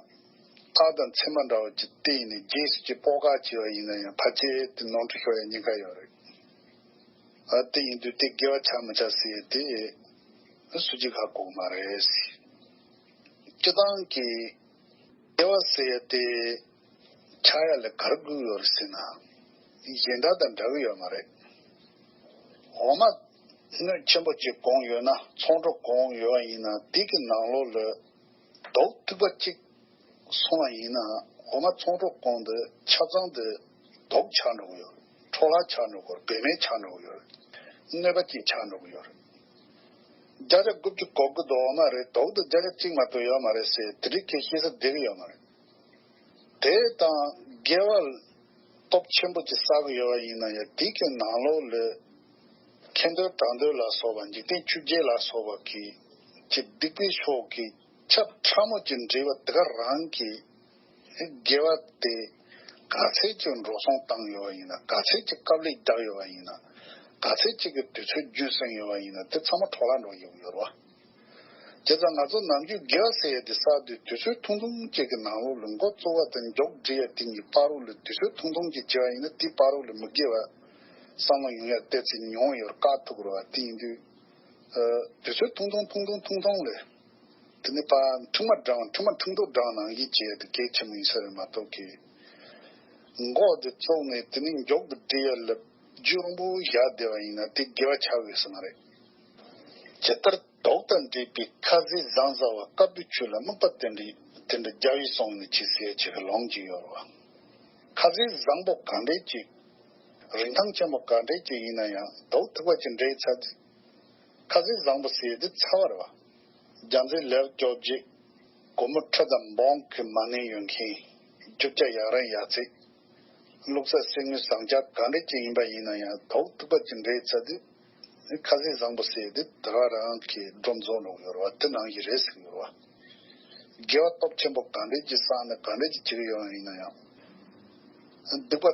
རྟགས་དང་མཚན་མ་འདྲ་བོ་གཅིག་བལྟས་ནས་རྗེས་སུ་ཅིག་སྤོབས་ཀ་བྱས་པ་ཡིན་ན་ཡང་ཕལ་ཆེར་དེ་ནོར་འཁྲུལ་ཤོར་ཡ་ཉེན་ཁ་ཡོད་རེད། ཨ་དེ་ཡིན་དུས་དེ་དགེ་བ་ཆགས་མི་ཆགས་ཟེར་ཡ་དེ་སུ་གཅིག་ཧ་གོ་གི་མ་རེད། སྤྱི་བཏང་གི་དགེ་བ་ཟེར་ཡ་དེ། ཆགས་ཡ་ལ་ག་རེ་དགོས་ཡོད་རེད་ཟེར་ན། གཞན་དག་དང་འདྲ་གི་ཡོད་མ་རེད། འོ་མ་སྣོད་ཆེན་པོ་གཅིག་གོན་ཡོད་ན། ཚོང་ཁྲོ་གོན་ཡོད་པ་ཡིན་ན། དེ་གི་ནང་ལོགས་ལ་རྡོག་ཐིགས་པ་གཅིག་སོང་བ་ཡིན་ན། འོ་མ་ཚོང་ཁྲོ་གོན་དུས་ཆ་ཚང་དེ་རྡོག་ཆགས་འགྲོ་གི་ཡོད་རེད། འཕྲོ་བརླག་ཆགས་འགྲོ་གི་ཡོད་རེད། བེད་མེད་ཆགས་འགྲོ་གི་ཡོད་རེད། གནོད་པ་ཅན་ཆགས་འགྲོ་གི་ཡོད་རེད། བརྒྱ་ཆ་དགུ་བཅུ་གོ་དགུ་དེ་འོ་མ་རེད། རྡོག་དེ་བརྒྱ་ཆ་གཅིག་མ་གཏོགས་ཡོད་མ་རེད་ཟེར། དེ་འདྲའི་སྐད་བཤད་ས་བསྡད་གི་ཡོད་མ་རེད། དེ་དང་དགེ་བ་སྟོབས་ཆེན་པོ་ཅིག་བསགས་ཡོད་པ་ཡིན་ན་ཡང་། དེ་གི་ནང་ལོགས་ལ་ཁེ་འདོད་དགྲ་འདོད་ལ་སོགས་པ། འཇིག་རྟེན་བཅོ་བརྒྱད་ལ་སོགས་པ་གི་ཅིག་སྡིག་པའི་ཕྱོགས་ཀྱི་ཁྱབ་ཕྲ་མོ་ཅིག་འདྲེས་པ་དེ་ག་རང་གི་དགེ་བ་དེ་ག་ཚད་ཅིག་འགྲོ་སོང་བཏང་ཡོད་པ་ཡིན་ན། ག་ཚད་ཅིག་དཀའ་ལས་བརྒྱབ་ཡོད་པ་ཡིན་ན། ག་ཚད་ཅིག་གི་དུས་ཚོད་རྒྱུན་སོང་ཡོད་པ་ཡིན་ན། དེ་ཚང་མ་འཕྲོ་བརླག་འགྲོ་ཡོང་གི་ཡོད་རེད་བ། བྱས་ཙང་ང་ཚོ་ནམ་རྒྱུན་དགེ་བ་ཟེར་ཡ་དེ་བསགས་དུས། དུས་ཚོད་ཐུང་ཐུང་གཅིག་གི་ནང་ལོགས་ལ་འགོ་བཙུགས་པ་དང་མཇུག་སྒྲིལ་ཡ་དེ་གཉིས་བར་དུ་ལ། དུས་ཚོད་ཐུང་ཐུང་གཅིག་བྱས་པ་ཡིན་ན། དེའི་བར་དུ་ལ་མི་དགེ་བ་བསམ་བློ་ཡོང་ཡ་ཏོག་ཙམ་ཉུང་ཡོད་རེད། བཀག་ཐུབ་ཀྱི་རེད་བ། དེ་ཡིན་དུས་ཨ། དུས་ཚོད་ཐུང་ཐུང་ཐུང་ཐུང་ཐུང་ཐུང་ལ། དེ་ནས་ཕར་འཕྲེང་བ་བགྲང་། འཕྲེང་བ་འཕྲེང་རྡོག་བགྲང་ནང་བཞིན་བྱས་ཏེ་གལ་ཆེན་པོ་ཡིན་ས་རེད་མ་གཏོགས་ཀྱི། འགོ་དེ་བཙུགས་ནས་དེ་ནས་མཇུག་ཏུ་སྒྲིལ་ཡ་ལ་རྒྱུན་རིང་པོ་བཞག་བསྡད་པ་ཡིན་ན། དེ་དགེ་བ་ཆགས་ཡོད་ས་མ་རེད། ཇི་ལྟར་རྡོག་དང་འདྲེས་པའི་ཁ་ཟས་བཟང་ཟ་བ། དཀར་པོའི་ཆུ་ལ་རྨུགས་པ་དེ་འདྲའི། དེ་འདྲ་རྒྱལ་བས་གསུངས་ནས་མཆིས་ཟེར་བྱས་པའི་ལུང་ཅིག་ཡོད་རེད་བ། ཁ་ཟས་བཟང་པོ་ག་འདྲས་ཅིག་རིན་ཐང་ཆེན་པོ་ག་འདྲས་ཅིག་ཡིན་ན་ཡང་། རྡོག་ཐིགས་པ་ཅིག་འདྲེས་ཚར་དུས། ཁ་ཟས་བཟང་པོ་ཟེར་དེ་ཚ་བ་རེད་བ། རྒྱ་མཚོའི་ལེབ་སྐྱོགས་ཅིག་སྒོར་མོ་ཁྲི་དང་འབུམ་གྱི་མ་གནས་ཡོད་མཁན། རྒྱུ་ཆ་ཡག་རིང་ཡག་ཚད། བླུགས་ས་གསེར་དངུལ་ཟངས་ལྕགས་ག་འདྲ་ཅིག་ཡིན་པ་ཡིན་ན་ཡང་། རྡོག་ཐིགས་པ་ཅིག་འདྲེས་ཚར་དུས། ཁ་ཟས་བཟང་པོ་ཟེར་དེ་དེ་ག་རང་གི་སྒྲོམ་རྫོགས་འགྲོ་གི་ཡོད་རེད་བ། དེ་ནང་བཞིན་རེད་ཟེར་གི་ཡོད་རེད་བ། དགེ་བ་སྟོབས་ཆེན་པོ་ག་འདྲས་ཅིག་བསགས་ནས་ག་འདྲས་ཅིག་བྱེད་ཀྱི་ཡོད་ཡིན་ན་ཡང་། སྡིག་པ་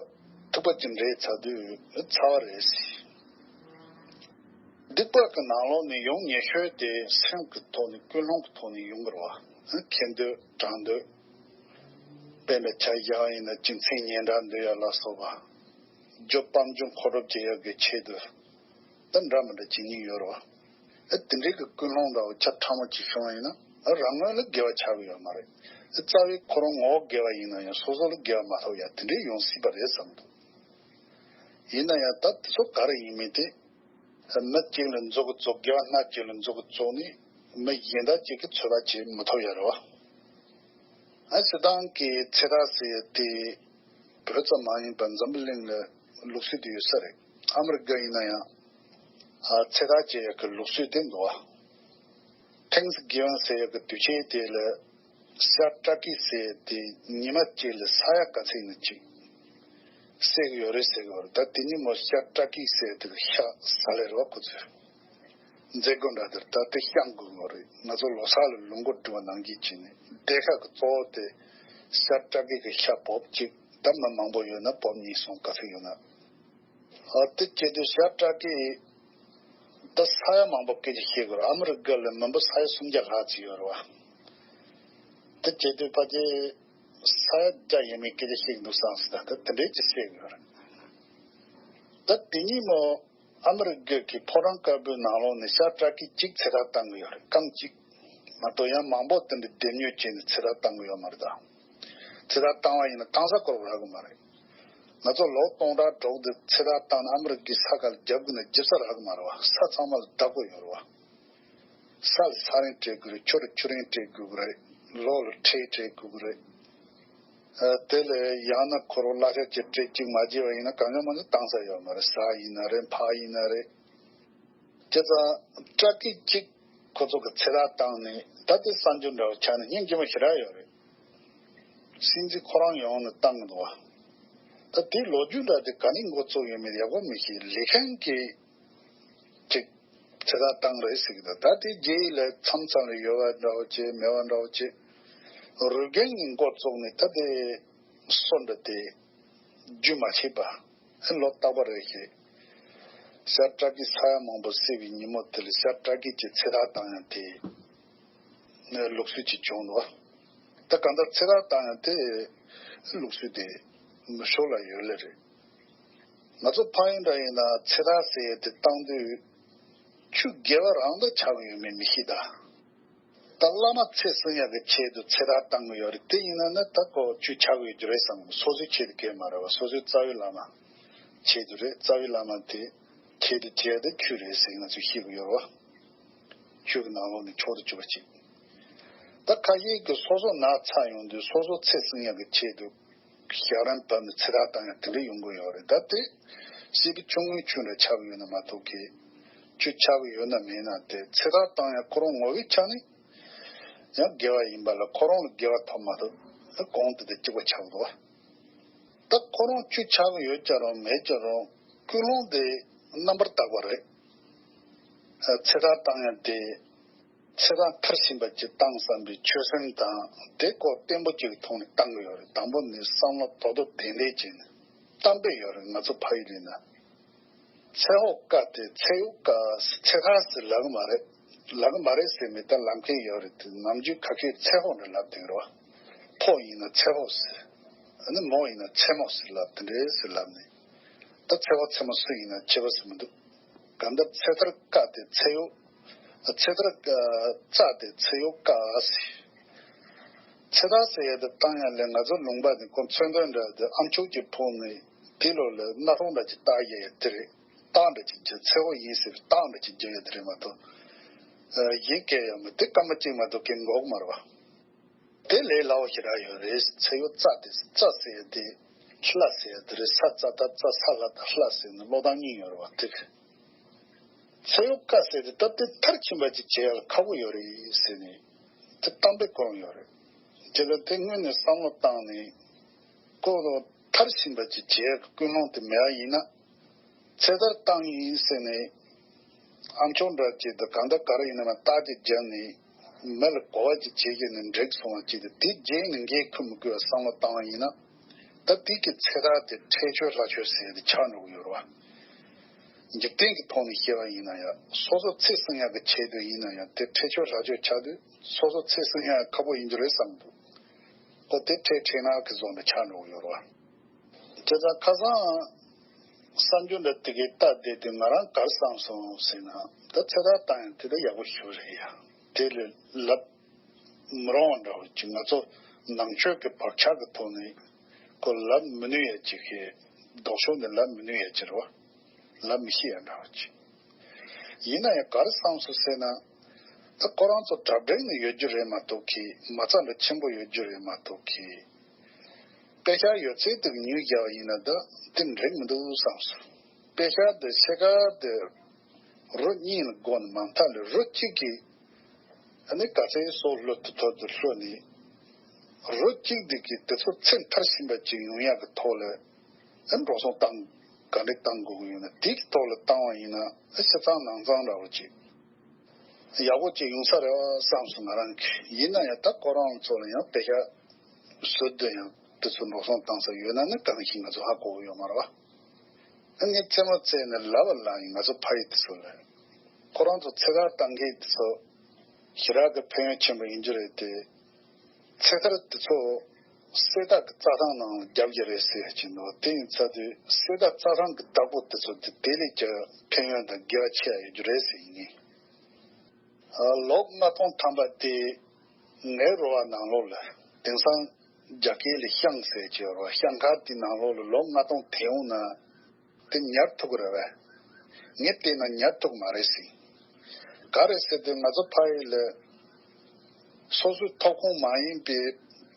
ཐིགས་པ་ཅིག་འདྲེས་ཚར་དུས་ཚ་བ་རེད་ཟེར། སྡིག་པ་གི་ནང་ལོགས་ནས་ཡོང་ཉེ་ཤོས་དེ་སེམས་ཀྱི་ཐོག་ནས། ཀུན་སློང་གི་ཐོག་ནས་ཡོང་གི་རེད་བ། ཁེ་འདོད་དགྲ་འདོད། དཔེར་ན་ཆ་བཞག་པ་ཡིན་ན་སྤྱི་མཚན་སྙན་གྲགས་འདོད་ཡ་ལ་སོགས་པ། རྒྱུ་སྤང་རྒྱུ་མཁོ་སྒྲུབ་བྱེད་ཡ་གི་ཆེད་དུ། ད་འདྲ་མི་འདྲ་བྱེད་མཁན་ཡོད་རེད་བ། ཨ། དེ་འདྲའི་གི་ཀུན་སློང་འདྲ་བོ་ཁྱབ་ཕྲ་མོ་ཅིག་བྱུང་བ་ཡིན་ན། ཨ། རང་ངོས་ལ་དགེ་བ་ཆགས་ཀྱི་ཡོད་མ་རེད། ཨ། རྩ་བའི་ཁོ་རང་ངོ་བོ་དགེ་བ་ཡིན་ན་ཡང་། སོ་སོ་ལ་དགེ་བ་མ་ཐོབ་ཡ་དེ་འདྲའི་ཡོང་སྲིད་པ་རེད་བསམ་འདུག་ཡིན་ན་ཡང་ད་དེ་ཚོ་ག་རེ་ཡིན་མིན་དེ། མི་གཅིག་ལ་མཛུབ་གུ་བཙུགས། དགེ་བ་སྣ་གཅིག་ལ་མཛུབ་གུ་བཙུགས་ནས་མི་གཞན་དག་ཅིག་གིས་ཚོད་དཔག་བྱེད་མི་ཐུབ་ཡ་རེད་བ། ཨ། སྤྱིར་བཏང་གི་ཚེ་ཐར་ཟེར་ཡ་དེ་བོད་ཙམ་མ་ཡིན་པར་འཛམ་བུ་གླིང་ལ་ལུགས་སྲོལ་དེ་ཡོད་ས་རེད། ཨ་མི་རི་ཀ་ཡིན་ན་ཡང་། ཨ། ཚེ་ཐར་བྱེད་ཡ་གི་ལུགས་སྲོལ་དེ་འདུག་བ། ཐེངས་གི་ཝན་ཟེར་ཡ་གི་དུས་ཆེན་དེ་ལ། ཤར་ཏྲ་ཀི་ཟེར་དེ་ཉི་མ་གཅིག་ལ་ས་ཡ་ག་ཚད་ནས་ཅིག་བསད་ཀྱི་ཡོད་རེད་ཟེར་གྱི་ཡོད་རེད། ད་དེ་ཉིན་མོ་ཤར་ཏྲ་ཀི་ཟེར་དེ་གི་ཤ་ཟ་ལེ་རེད་བ། ཁོ་ཚོས་མཛད་སྒོ་འདྲ་དེར་ད་དེ་བཤམས་དགོས་ཀྱི་ཡོད་རེད། ང་ཚོ་ལོ་གསར་ལ་ལུང་སྒོ་སྒྲིག་པ་ནང་བཞིན་བྱས་ནས། སྡེ་ཁག་གི་གཙོ་བོ་དེ་ཤར་ཏྲ་ཀི་གི་ཤ་བོབ་གཅིག་ད་མི་མང་པོ་ཡོད་ན་བོབ་གཉིས་གསུམ་ག་ཚོད་ཡོད་ན། ཨ། དེ་བྱས་དུས་ཤར་ཏྲ་ཀི་ད་ས་ཡ་མང་པོ་སྐད་ཆ་བཤད་དགོས་རེད། ཨ་མི་རི་ཀ་ལ་མི་འབོར་ས་ཡ་སུམ་བརྒྱ་ལྷག་ཙམ་ཡོད་རེད་བ། དེ་བྱས་དུས་ཕལ་ཆེར་ས་ཡ་བརྒྱ་ཡས་མས་སྐད་ཆ་བཤད་ཀྱི་འདུག་བསམ་སོང་། ད་ད་དེ་འདྲས་ཅིག་བཤད་དགོས་རེད། ད་དེ་ཉིན་མོ་ཨ་མི་རི་ཀ་གི་ཕོ་བྲང་དཀར་པོའི་ནང་ལོགས་ནས་ཤར་ཏྲ་ཀི་གཅིག་ཚེ་ཐར་བཏང་གི་ཡོད་རེད། རྐང་གཅིག་མ་གཏོགས་ཡང་མང་པོ་དེ་འདྲ་སྡེབ་ཉོ་བྱས་ནས་ཚེ་ཐར་བཏང་གི་ཡོད་མ་རེད་ད། ཚེ་ཐར་བཏང་བ་ཡིན་ན་བཏང་ས་སྐོར་བ་རག་གི་མ་རེད། ང་ཚོ་ལོ་སྟོང་ཕྲག་དྲུག་དེ་ཚེ་ཐར་བཏང་ནས་ཨ་མི་རི་ཀའི་ས་ཁ་ལ་རྒྱབ་དགོས་ན་རྒྱབ་ས་རག་གི་མ་རེད་བ། ས་ཚང་མ་ལ་བདག་པོ་ཡོད་རེད་བ། ས་ལ་ས་རིན་སྤྲད་དགོས་རེད། ཆུ་ལ་ཆུ་རིན་སྤྲད་དགོས་ཀྱི་རེད། ལོ་ལ་ཁྲལ་སྤྲད་དགོས་ཀྱི་རེད། ཨ། དེ་ལས་ཡང་ན་ཁོ་རང་གླ་ཆ་ཅིག་སྤྲད་ཅིག་མ་བརྗེས་པ་ཡིན་ན་གང་ཡང་མ་ཚོ་བཏང་ས་ཡོད་མ་རེད། ཟ་ཡིན་ན་རེད། ཕག་ཡིན་ན་རེད། བྱས་ཙང་ཏྲ་ཀི་གཅིག་ཁོ་ཚོ་གི་ཚེ་ཐར་བཏང་ནས། ད་དེ་གསར་འགྱུར་འདྲ་བོ་ཆགས་ནས་སྙིང་རྗེ་མོ་ཞེ་དྲག་ཡོད་རེད། སྲིད་འཛིན་ཁོ་རང་ཡོང་ནས་བཏང་གི་འདུག་བ། ད་དེའི་ལོ་རྒྱུས་འདྲ་དེ་ག་ནས་འགོ་བཙུགས་ཡོད་མེད་ཡག་པོ་མི་ཤེས། ལས་མཁན་གྱིས་ཅིག་ཚེ་ཐར་བཏང་རེད་ཟེར་གི་འདུག་ད་དེ་རྗེས་ལ་མཚམས་མཚམས་ལ་ཡོད་པ་འདྲ་བོ་བྱས། མེད་པ་འདྲ་བོ་བྱས། རུལ་རྒན་ནས་འགོ་བཙུགས་ནས་ད་དེ་སོ་འདྲ་དེ་རྒྱུན་མ་ཆད་པ། ལོ་རྟག་པ་རེ་བཞིན་ཤར་ཏྲ་ཀི་ས་ཡ་མང་པོ་བསད་པའི་ཉིན་མོ་དེ་ལ་ཤར་ཏྲ་ཀི་གི་ཚེ་ཐར་བཏང་ཡ་དེ་ལུགས་སྲོལ་ཅིག་བྱུང་འདུག་ད་གང་ལྟར་ཚེ་ཐར་བཏང་ཡ་དེ་ལུགས་སྲོལ་དེ་ནུབ་ཕྱོགས་ལ་ཡོད་ལེ་རེད། ང་ཚོ་ཕ་ཡུལ་འདྲ་ཡིན་ན་ཚེ་ཐར་ཟེར་ཡ་དེ་བཏང་དུས་ཆོས་དགེ་བ་རང་འདྲ་ཆགས་ཡོད་མེད་མི་ཤེས་ད། ད་ ད་བླ་མ་ཚེ་བསྲིང་ཡག་གི་ཆེད་དུ་ཚེ་ཐར་བཏང་གི་ཡོད་རེད། དེ་ཡིན་ན་ནི་ད་ཁོ་ཆོས་ཆགས་ཀྱི་ཡོད་རྒྱུ་རེད་བསམ། སོ་སོའི་ཆེད་དུ་གས་མ་རེད་བ། སོ་སོའི་རྩ་བའི་བླ་མ་ཆེད་དུ་རེད། རྩ་བའི་བླ་མ་དེ་ཆེད་དུ་བྱས་ཏེ་ཆོས་རེད་ཟེར་ང་ཚོས་ཤེས་ཀྱི་ཡོད་རེད་བ། ཆོས་ཀྱི་ནང་ལོགས་ནས་མཆོག་ཏུ་གྱུར་པ་ཅིག་ད་ཁ་ཤས་ཀྱིས་སོ་སོ་ན་ཚ་ཡོང་དུས་སོ་སོ་ཚེ་བསྲིང་ཡག་གི་ཆེད་དུ་ཞག་རན་བབས་ནས་ཚེ་ཐར་བཏང་ཡག་དེ་འདྲ་ཡོང་གི་ཡོད་རེད། ད་དེ་སྲིད་པའི་ཆུང་ངུའི་ཆོས་འདྲ་ཆགས་ཀྱི་ཡོད་ན་མ་གཏོགས་ཀྱི་ཆོས་ཆགས་ཀྱི་ཡོད་ན་མེད་ན་དེ་ཚེ་ཐར་བཏང་ཡག་ཁོ་རང་ངོ་བོའི་ཆ་ནས་ཡང་དགེ་བ་ཡིན་པ་ལ་ཁོ་རང་ལ་དགེ་བ་ཐོབ་མ་ཐོབ་གོང་དེ་དང་གཅིག་པ་ཆགས་འདུག་བ། ད་ཁོ་རང་ཆོས་ཆགས་ཀྱི་ཡོད་ཀྱང་རུང་མེད་ཀྱང་རུང་ཀུན་སློང་དེ་རྣམ་པར་དག་པ་རེད། ཚེ་ཐར་བཏང་ཡག་དེ་ཚེ་ཐར་མཐར་ཕྱིན་པ་ཅིག་བཏང་བསམ་པའི་ཆོད་སེམས་དང་དེ་ཁོ་བརྟན་པོ་ཅིག་གི་ཐོག་ནས་བཏང་གི་ཡོད་རེད། དང་པོ་ནས་བསམ་བློ་དོག་དོག་ལྡན་ལྡན་བྱས་ནས་གཏམ་དཔེ་ཡོད་རེད། ང་ཚོ་ཕ་ཡུལ་ཡིན་ན། ཚེ་འོག་དཀའ་སྟེ་ཚེ་ཡོག་དཀའ། ཚེ་ཐར་ཟེར་ལབ་གི་མ་རེད། ལབ་གི་མ་རེད་ཟེར་མི་ད་ལབ་མཁན་ཡོད་རེད་དེ། ནམ་རྒྱུན་ཁ་ཤས་ཚེ་འོག་འདྲ་ལབ་བསྡད་ཀྱི་རེད་བ། ཕོ་ཡིན་ན་ཚེ་འོག་ཟེར། ཨ་ནི་མོ་ཡིན་ན་ཚེ་མོ་ཟེར་ལབ་དེ་འདྲས་ཟེར་ལབ་ནས། ད་ཚེ་འོག་ཚེ་མོ་སུ་ཡིན་ན་ཁྱད་པར་ཟེར་མི་འདུག་གང་ལྟར་ཚེ་ཐར་དཀའ་སྟེ་ཚེ་ཡོག་ཚེ་ཐར་དཀའ་སྟེ་ཚེ་ཡོག་དཀའ་ཟེར། ཚེ་ཐར་ཟེར་ཡ་དེ་བཏང་ཡ་ལས་ང་ཚོ་ལུང་པ་ནས་ཁོ་མཚོན་དོན་འདྲ་དེ་ཨམ་ཅོག་ཅིག་ཕུག་ནས་དེ་ལོ་ལ་སྣ་ཁུང་འདྲ་ཅིག་བཏགས་ཡ་ཡ་དེ་རེད། རྟགས་འདྲ་ཅིག་བརྒྱབ། ཚེ་འོག་ཡིན་ཟེར་བའི་རྟགས་འདྲ་ཅིག་བརྒྱབ་ཡ་དེ་རེད་མ་གཏོགས། ཨ། གཞན་སྐད་ཡང་མི་དེ་སྐར་མ་གཅིག་མ་གཏོགས་སྐད་འགོག་མ་རེད་བ། དེ་ལས་སླ་བོ་ཞེ་དྲག་ཡོད་རེད། ཚེ་ཡོག་ཙ་དེ་ཙ་ཟེར་ཡ་དེ་ལྷ་ཟེར་ཡ་དེ་རེད། ས་ཙ་ད་ཙ། ས་ལྷ་ད་ལྷ་ཟེར་ནས་ཀློག་སྟངས་གཉིས་ཡོད་རེད་བ། དེ་ཚེ་ཡོག་དཀའ་ཟེར་དེ་ད་དེ་མཐར་ཕྱིན་པ་ཅིག་བྱེད་ཡ་ལ་ཁག་པོ་ཡོད་རེད་ཟེར་ནས་དེ་གཏམ་དཔེ་གོ་ཡོད་རེད། དེ་ལ་དེ་སྔོན་ནས་བསམ་བློ་བཏང་ནས་ཁོ་མཐར་ཕྱིན་པ་ཅིག་བྱེད་ཡ་གི་ཀུན་སློང་དེ་མེད་པ་ཡིན་ན། ཚེ་ཐར་བཏང་ཡིན་ཟེར་ནས་ཨམ་ཅོག་འདྲ་ཅིག་དང་གང་ལྟར་ག་རེ་ཡིན་ན་མ་རྟགས་ཅིག་བརྒྱབ་ནས་མི་ལ་གོ་བ་ཅིག་བྱེད་ཀྱི་ནས་འགྲིག་སོང་བ་ཅིག་དང་དེ་རྗེས་ནས་འགན་འཁུར་མི་དགོས་པ་བསམ་བློ་བཏང་བ་ཡིན་ན། ད་དེ་གི་ཚེ་ཐར་དེ་འཕྲལ་ཆོད་སླ་ཆོད་ཟེར་ཡ་དེ་ཆགས་འགྲོ་གི་ཡོད་རེད་བ། འཇིག་རྟེན་གྱི་ཐོག་ནས་བཤད་པ་ཡིན་ན་ཡང་སོ་སོ་ཚེ་བསྲིང་ཡག་གི་ཆེད་དུ་ཡིན་ན་ཡང་དེ་འཕྲལ་ཆོད་སླ་ཆོད་ཆགས་དུས་སོ་སོ་ཚེ་བསྲིང་ཡག་ཁག་པོ་ཡིན་རྒྱུ་རེད་བསམ་འདུག་ཁོ་དེ་འཕྲལ་འཕྲལ་ནག་གི་བཟོ་འདྲ་ཆགས་འགྲོ་གི་ཡོད་རེད་བ། དེ་ཙང་ཁ་སང་གསར་འགྱུར་འདི་དེ་གའི་ལྟ་བསྡད་དུས་ང་རང་ག་རེ་བསམ་སོང་ཟེར་ན། ད་ཚེ་ཐར་བཏང་ཡང་དེ་ལྟར་ཡག་པོ་ཞིག་རེད་ཡ། དེ་ལས་ལབ་མི་རུང་བ་འདྲ་བོ་ཅིག་ང་ཚོ་ནང་ཆོས་ཀྱི་བག་ཆགས་ཀྱི་ཐོག་ནས་ཁོ་ལབ་མི་ནུས་ཡ་ཅིག་གི་ལྡོག་ཕྱོགས་ནས་ལབ་མི་ནུས་ཡ་ཅིག་རེད་བ། ལབ་མི་ཤེས་ཡ་འདྲ་བོ་ཅིག་ཡིན་ན་ཡང་ག་རེ་བསམ་སོང་ཟེར་ན། ད་ཁོ་རང་ཚོ་གྲ་སྒྲིག་ནས་ཡོད་རྒྱུ་རེད་མ་གཏོགས་གི་མ་རྩ་འདྲ་ཆེན་པོ་ཡོད་རྒྱུ་རེད་མ་གཏོགས་གི་པེ་ཤག་ཡོད་ཚད་དེ་གི་ཉོས་བཞག་པ་ཡིན་ན་ད་དེ་འགྲིག་མི་འདུག་བསམ་སོང་། པེ་ཤག་དེ་ཕྱེད་ཀ་དེ་རོ་གཉིས་ལ་བགོས་ནས་མ་མཐའ་ལ་རོ་གཅིག་གི་ཨ་ནི་ག་ཚད་སོགས་ལོ་དུ་ཐོག་ཏུ་ལྷོད་ནས་རོ་གཅིག་དེ་གི་དེ་ཚོ་ཚེ་མཐར་ཕྱིན་པ་ཅིག་ཡོང་ཡག་གི་ཐོག་ལ་ཨ་འགྲོ་སོང་བཏང་ག་འདྲ་བཏང་དགོས་ཀྱི་ཡོད་ན་དེ་གི་ཐོག་ལ་བཏང་བ་ཡིན་ན་ཨ་ཕྱི་གཙང་ནང་གཙང་འདྲ་བོ་ཅིག་ཡག་པོ་ཅིག་ཡོང་ས་རེད་བསམ་སོང་ང་རང་གིས། ཡིན་ན་ཡང་ད་ཁོ་རང་ཚོ་ལ་ཡང་པེ་ཤག་བཟོ་དུས་ཡང་དེ་ཚོ་འགྲོ་སོང་བཏང་ས་ཡོད་ན་ནི་གང་ཞིག་ང་ཚོ་ཧ་གོ་གི་ཡོད་མ་རེད་བ། ཨ་ནི་རྩེད་མོ་རྩེས་ནས་ལབ་པ་ལབ་ཡིན། ང་ཚོ་ཕ་ཡུལ་དེ་ཚོ་ལ་ཁོ་རང་ཚོ་ཚེ་ཐར་བཏང་མཁན་དེ་ཚོ་ཞེ་དྲག་གི་ཕན་ཡོན་ཆེན་པོ་ཡིན་རྒྱུ་རེད་དེ། ཚེ་ཐར་དེ་ཚོ་གསེར་རྟ་གི་རྩྭ་ཐང་ནང་ལ་རྒྱབ་ཀྱི་རེད་ཟེར་གྱི་འདུག་དེ་ཡིན་ཚར་དུས་གསེར་རྟ་རྩྭ་ཐང་གི་བདག་པོ་དེ་ཚོ་དེ་དེ་ལས་ཀྱང་ཕན་ཡོན་དང་དགེ་བ་ཆེ་བ་ཡོད་རྒྱུ་རེད་ཟེར་ཡིན། ཨ། ལོ་ལྔ་སྟོང་ཐམ་པ་དེ་ངའི་རོ་བ་ནང་ལོགས་ལ་དེང་སང་རྒྱ་སྐད་ལ་ཤང་ཟེར་གྱི་ཡོད་རེད་བ། ཤང་ཁ་དེ་ནང་ལོགས་ལ་ལོ་ལྔ་སྟོང་དེ་ཡོང་ན་དེ་ཉར་ཐུབ་ཀྱི་རེད་བས། ངས་བལྟས་ན་ཉར་ཐུབ་ཀྱི་མ་རེད་ཟེར། ག་རེ་ཟེར་དུས་ང་ཚོ་ཕ་ཡུལ་ལ་སོ་སོའི་ཐོབ་ཁུངས་མ་ཡིན་པའི་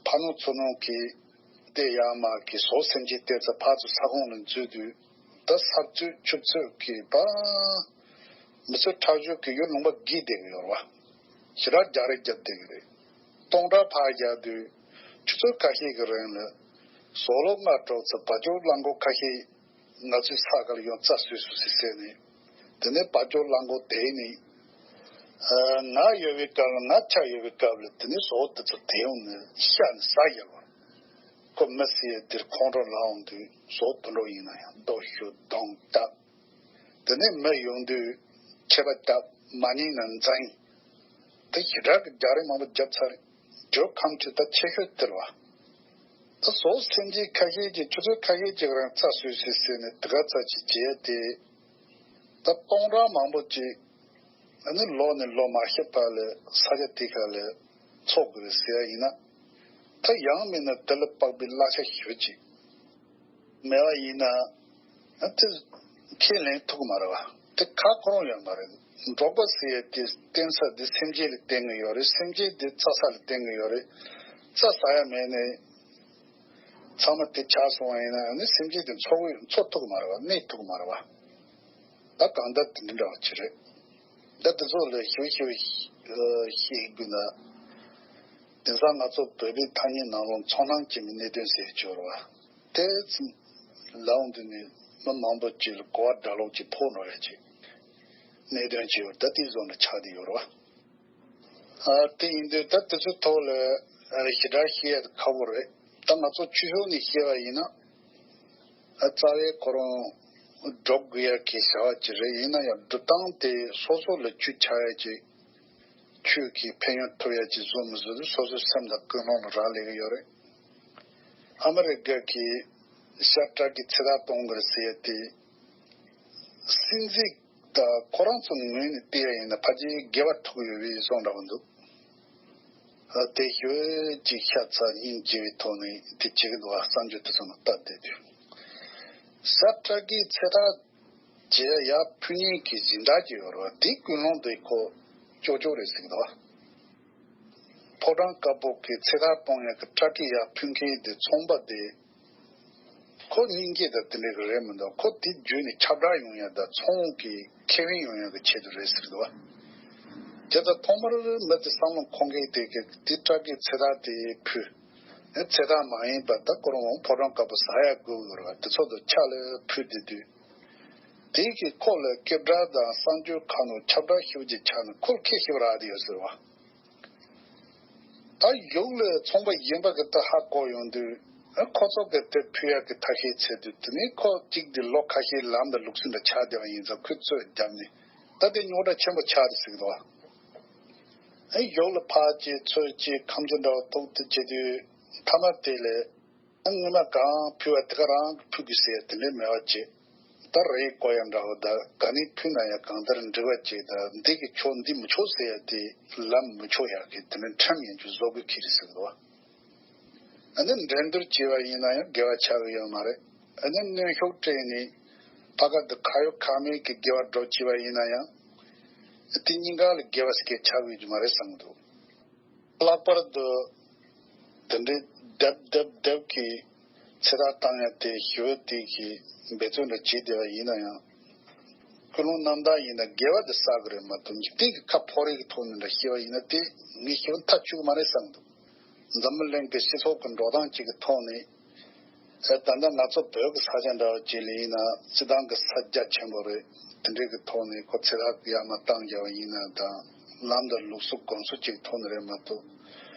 ཕ་ནོར་ཚུར་ནོར་གྱི་དེ་ཡར་མར་གྱི་ཟོག་སེམས་ཅན་བལྟས་ཚེ་ཕར་ཚུར་ས་ཁོངས་ལ་འཛུལ་དུས། ད་ས་རྩོད་ཆུ་རྩོད་ཀྱི་པ། མི་ཚོས་ཁྲག་སྦྱོར་གྱི་ཡུལ་ལུང་པ་བརྒལ་བསྡད་ཀྱི་ཡོད་རེད་བ། ཞེ་དྲག་རྒྱག་རེས་རྒྱབ་བསྡད་ཀྱི་རེད། སྟོང་ཕྲག་ཕར་རྒྱག་དུས་ཆུ་ཚོད་ཁ་ཤས་ཀྱི་རིང་ལ་ཟོག་ལོ་ལྔ་དྲུག་ཚོ་བ་ཅོ་རླངས་འཁོར་ཁ་ཤས་ང་ཚོའི་ས་ཁར་ཡོང་རྩྭ་ཟོས་སོང་ཟེར་ཟེར་ནས། དེ་ནས་བ་ཅོ་རླངས་འཁོར་དེ་ནི་ང་ཡོད་པའི་སྐབས་ལ་ང་ཆ་ཡོད་པའི་སྐབས་ལ་དེ་ནས་ཟོག་དེ་ཚོ་དེ་ཡོང་ནས་ཤ་ནས་ཟ་བཞག་པ། ཁོ་མི་ཟེར་ཡས་དེར་ཁོང་ཁྲོ་ལངས་འོང་དུས་ཟོག་དུད་འགྲོ་ཡིན་ན་ཡང་རྡོ་གཞུ་རྡུང་བཏབ། དེ་ནས་མི་ཡོང་དུས་ཆད་པ་བཏབ། མ་ཉན་ན་འཛིང་། དེ་ཞེ་དྲག་གི་རྒྱག་རེས་མང་པོ་བརྒྱབ་ཚར། ཇོ་ཁམས་ཁྲི་ད་ཆེ་ཤོས་དེར་བ། ད་ཟོག་སེམས་ཅན་ཁ་ཤས་ཀྱིས་ཆུ་ཚོད་ཁ་ཤས་ཀྱི་རིང་རྩྭ་ཟོས་ཟོས་ཟེར་ནས་དེ་ག་ཚ་ཅིག་བྱས་ཏེ། ད་སྟོང་ཕྲག་མང་པོ་ཅིག་ ཨ་ནི་ལོ་ནས་ལོ་མ་ཤི་བར་ལ་ས་ཆ་དེ་ག་ལ་འཚོ་དགོས་རེད་ཟེར་ཡ་ཡིན་ན། ད་ཡང་མིན་ན་དེ་ལ་དཔག་པའི་གླ་ཆ་ཞེ་པོ་ཅིག་མེད་པ་ཡིན་ན། ཨ་དེ་ཁས་ལེན་ཐུབ་ཀྱི་མ་རེད་བ། དེ་ཁ་ཁོ་རང་ཡོད་མ་རེད། འབྲོག་པ་ཟེར་ཡ་དེ་བརྟེན་ས་དེ་སེམས་ཅན་ལ་བརྟེན་གྱི་ཡོད་རེད། སེམས་ཅན་དེ་བཙའ་ས་ལ་བརྟེན་གྱི་ཡོད་རེད། བཙའ་ཟ་ཡ་མེད་ནས་ཚང་མ་དེ་ཆག་སོང་བ་ཡིན་ན། ཨ་ནི་སེམས་ཅན་དེ་འཚོ་གི་འཚོ་ཐུབ་ཀྱི་མ་རེད་བ། གནས་ཐུབ་ཀྱི་མ་རེད་བ། ད་གང་ལྟར་དེ་འདྲ་འདྲ་བ་ཅིག་རེད། ད་དེ་ཚོ་ལ་ཞུ་ཞུ་ཞིག་དགོས་ན། དེང་སང་ང་ཚོ་བོད་པའི་ཐ་སྙད་ནང་ལོགས་ཚོང་ནང་སྐྱེས་པའི་གནད་དོན་ཟེར་ཆོག་རེད་བ། དེ་ཙམ་ལའང་འདི་ནས་མི་མང་པོ་ཅིག་ལ་གོ་བ་འདྲ་ལོག་ཅིག་ཕོག་འགྲོ་ཡ་ཅིག་གནད་དོན་ཅིག་ཡོད། ད་དེ་བཟོ་འདྲ་ཆགས་བསྡད་ཡོད་རེད་བ། ཨ་དེ་ཡིན་དུས་ད་དེ་ཚོའི་ཐོག་ལ་ཨ་ཞེ་དྲག་བཤད་ཡ་དེ་ཁག་པོ་རེད། ད་ང་ཚོ་ཆོས་ཕྱོགས་ནས་བཤད་པ་ཡིན་ན། ཨ་རྩ་བའི་ཁོ་རང་སྒྲུབ་དགོས་ཡ་གི་བྱ་བ་ཅིག་རེད། ཡིན་ན་ཡང་སྒྲུབ་སྟངས་དེ་སོ་སོ་ལ་ཆོས་ཆགས་ཡ་ཅིག་ཆོས་ཀྱི་ཕན་ཡོན་ཐོབ་ཡ་ཅིག་བཟོ་མི་བཟོ་དེ་སོ་སོའི་སེམས་དང་ཀུན་སློང་ལ་རག་ལས་ཀྱི་ཡོད་རེད། ཨ་མི་རི་ཀ་གི་ཤར་ཊ་གི་ཚེ་ཐག་གཏོང་དགོས་རེད་ཟེར་ཡ་དེ། སྲིད་འཛིན་ད་ཁོ་རང་ཚོ་ངོས་ནས་བལྟས་ཡ་ཡིན་ན་ཕལ་ཆེར་དགེ་བ་ཐུག་ཡོད་པའི་བཟོ་འདྲ་བོ་འདུག་ཨ་དེ་ཞོལ་གྱི་ཤ་ཚ་སྙིང་རྗེ་བའི་ཐོག་ནས་དེ་བྱེད་ཀྱི་འདུག་བ། བསམ་རྒྱུ་དེ་ཚོ་ནང་ལྟ་བསྡད་དུས། ཤར་ཊ་གི་ཚེ་ཐག་བཅད་ཡ་ཕུལ་མཁན་གྱི་སྦྱིན་བདག་ཅིག་ཡོད་རེད་བ། དེའི་ཀུན་སློང་དེ་ཁོ་ཅོག་ཅོག་རེད་ཟེར་གྱི་འདུག་བ། ཕོ་བྲང་དཀར་པོ་གི་ཚེ་ཐག་གཏོང་ཡ་གི་ཊ་ཀི་ཡར་ཕུལ་མཁན་དེ་ཚོང་པ་དེ། ཁོ་སྙིང་རྗེ་དང་དེ་འདྲ་གི་རེད་མི་འདུག་ཁོ་དེ་བརྒྱུད་ནས་ཁྱབ་བསྒྲགས་ཡོང་ཡ་དང་ཚོང་གི་ཁེ་ཕན་ཡོང་ཡ་གི་ཆེད་དུ་རེད་ཟེར་འདུག་བ། དེ་ལྟར་ཐོག་མར་མི་དེ་བསམ་བློ་འཁོར་མཁན་དེ་གིས་དེ་ཊ་ཀི་ཚེ་ཐག་དེ་ཕུལ། ཨེ་ཚེ་ཐག་མ་ཡིན་པ་ད་ཁོ་རང་ཕོ་བྲང་དཀར་པོ་ཟ་ཡ་དགོས་ཡོད་རེད་བ། དེ་ཚོ་དང་ཕྱག་ལ་ཕུལ་བསྡད་དུས། དེ་གིས་ཁོ་ལ་སྐད་གྲགས་དང་གསར་འགྱུར་ཁག་ནང་ཁྱབ་བསྒྲགས་ཞེ་པོ་ཅིག་ཆགས་ནས་ཁོ་ལ་ཁེ་ཞེ་པོ་རག་བསྡད་ཡོད་ཟེར་བ། ད་གཞུག་ལ་ཚོང་པ་གཞན་པ་གིས་ད་ཧ་གོ་ཡོང་དུས། ཨ་ཁོ་ཚོ་གིས་དེ་ཕུལ་ཡག་གི་ཐབས་ཤེས་བྱས་དུས། དེ་ནས་ཁོ་གཅིག་དེ་ལོ་ཁ་ཤས་ལམ་དང་ལུགས་སྲོལ་འདྲ་ཆགས་བསྡད་པ་ཡིན་ཙང་ཁོས་རྩོད་བརྒྱབ་ནས། ད་དེ་རྙོག་དྲ་ཆེན་པོ་ཆགས་རེད་ཟེར་གི་འདུག་ཨ་གཞུག་ལ་ཕར་བྱས་ཚུར་བྱས་ཁ་མཆུ་འདྲ་བོ་ཐོགས་དེ་བྱེད་དུས། མཐའ་མ་དེ་ལ། སྔོན་མ་གང་ཕུལ་བ་དེ་ག་རང་གིས་ཕུལ་དགོས་ཟེར་ཡ་དེ་འདྲ་མེད་པ་བྱས། ད་རེས་བསྐོ་ཡ་འདྲ་བོ་དང་། ག་ནས་ཕུལ་ན་ཡང་གང་ལྟར་འགྲིག་པ་བྱས། ད་འདི་གིས་ཆོག་འདི་མི་ཆོག་ཟེར་ཡ་དེ་ལབ་མི་ཆོག་ཡ་གི་དེ་འདྲ་ཁྲིམས་ཡིན་རྒྱུ་བཟོ་དགོས་ཀྱི་རེད་ཟེར་གི་འདུག་ཨ་ནི་འགྲན་བསྡུར་བྱས་པ་ཡིན་ན་ཡང་དགེ་བ་ཆགས་ཀྱི་ཡོད་མ་རེད། ཨ་ནི་གནོན་ཤུགས་སྤྲད་ནས་ཕ་ག་དེ་ཁ་ཡོད་ཁ་མེད་ཀྱི་དགེ་བ་སྒྲུབ་བྱས་པ་ཡིན་ན་ཡང་། དེ་གཉིས་ཀ་ལ་དགེ་བ་ཟེར་མཁན་ཆགས་ཀྱི་ཡོད་རྒྱུ་མ་རེད་བསམ་གྱི་འདུག་ལྷག་པར་དུ་དེ་འདྲའི་རྡབ་རྡབ་རྡབ་ཀྱིས་ཚེ་ཐག་བཏང་ཡ་དེ་ཞི་བའི་སྟེང་གི་འབད་བརྩོན་འདྲ་བྱས་བསྡད་པ་ཡིན་ན་ཡང་། ཀུན་སློང་རྣམ་དག་ཡིན་ན་དགེ་བ་དེ་བསགས་ཀྱི་རེད་མ་གཏོགས། འཇིག་རྟེན་གྱི་ཁ་ཕོག་རེས་ཀྱི་ཐོག་ནས་འདྲ་བཤད་པ་ཡིན་ན། དེ་ངས་ཞི་བ་མཐའ་ཆོད་ཀྱི་མ་རེད་བསམ་འདུག་འཛམ་བུ་གླིང་གི་སྤྱི་ཚོགས་ཀྱི་འགྲོ་སྟངས་ཅིག་གི་ཐོག་ནས། ཨེ་ད་ལྟ་ང་ཚོ་བོད་ཀྱི་ས་ཆ་འདྲ་བ་ཅིག་ལ་ཡིན་ན་སྤྱི་བཏང་གི་ས་རྒྱ་ཆེན་པོ་རེད། དེ་འདྲའི་གི་ཐོག་ནས་ཁོ་ཚེ་ཐག་ཡར་མར་བཏང་བྱས་པ་ཡིན་ན་དང་། ལམ་དང་ལུགས་སྲོལ་གོམས་སྲོལ་ཅིག་གི་ཐོག་ནས་རེད་མ་གཏོགས།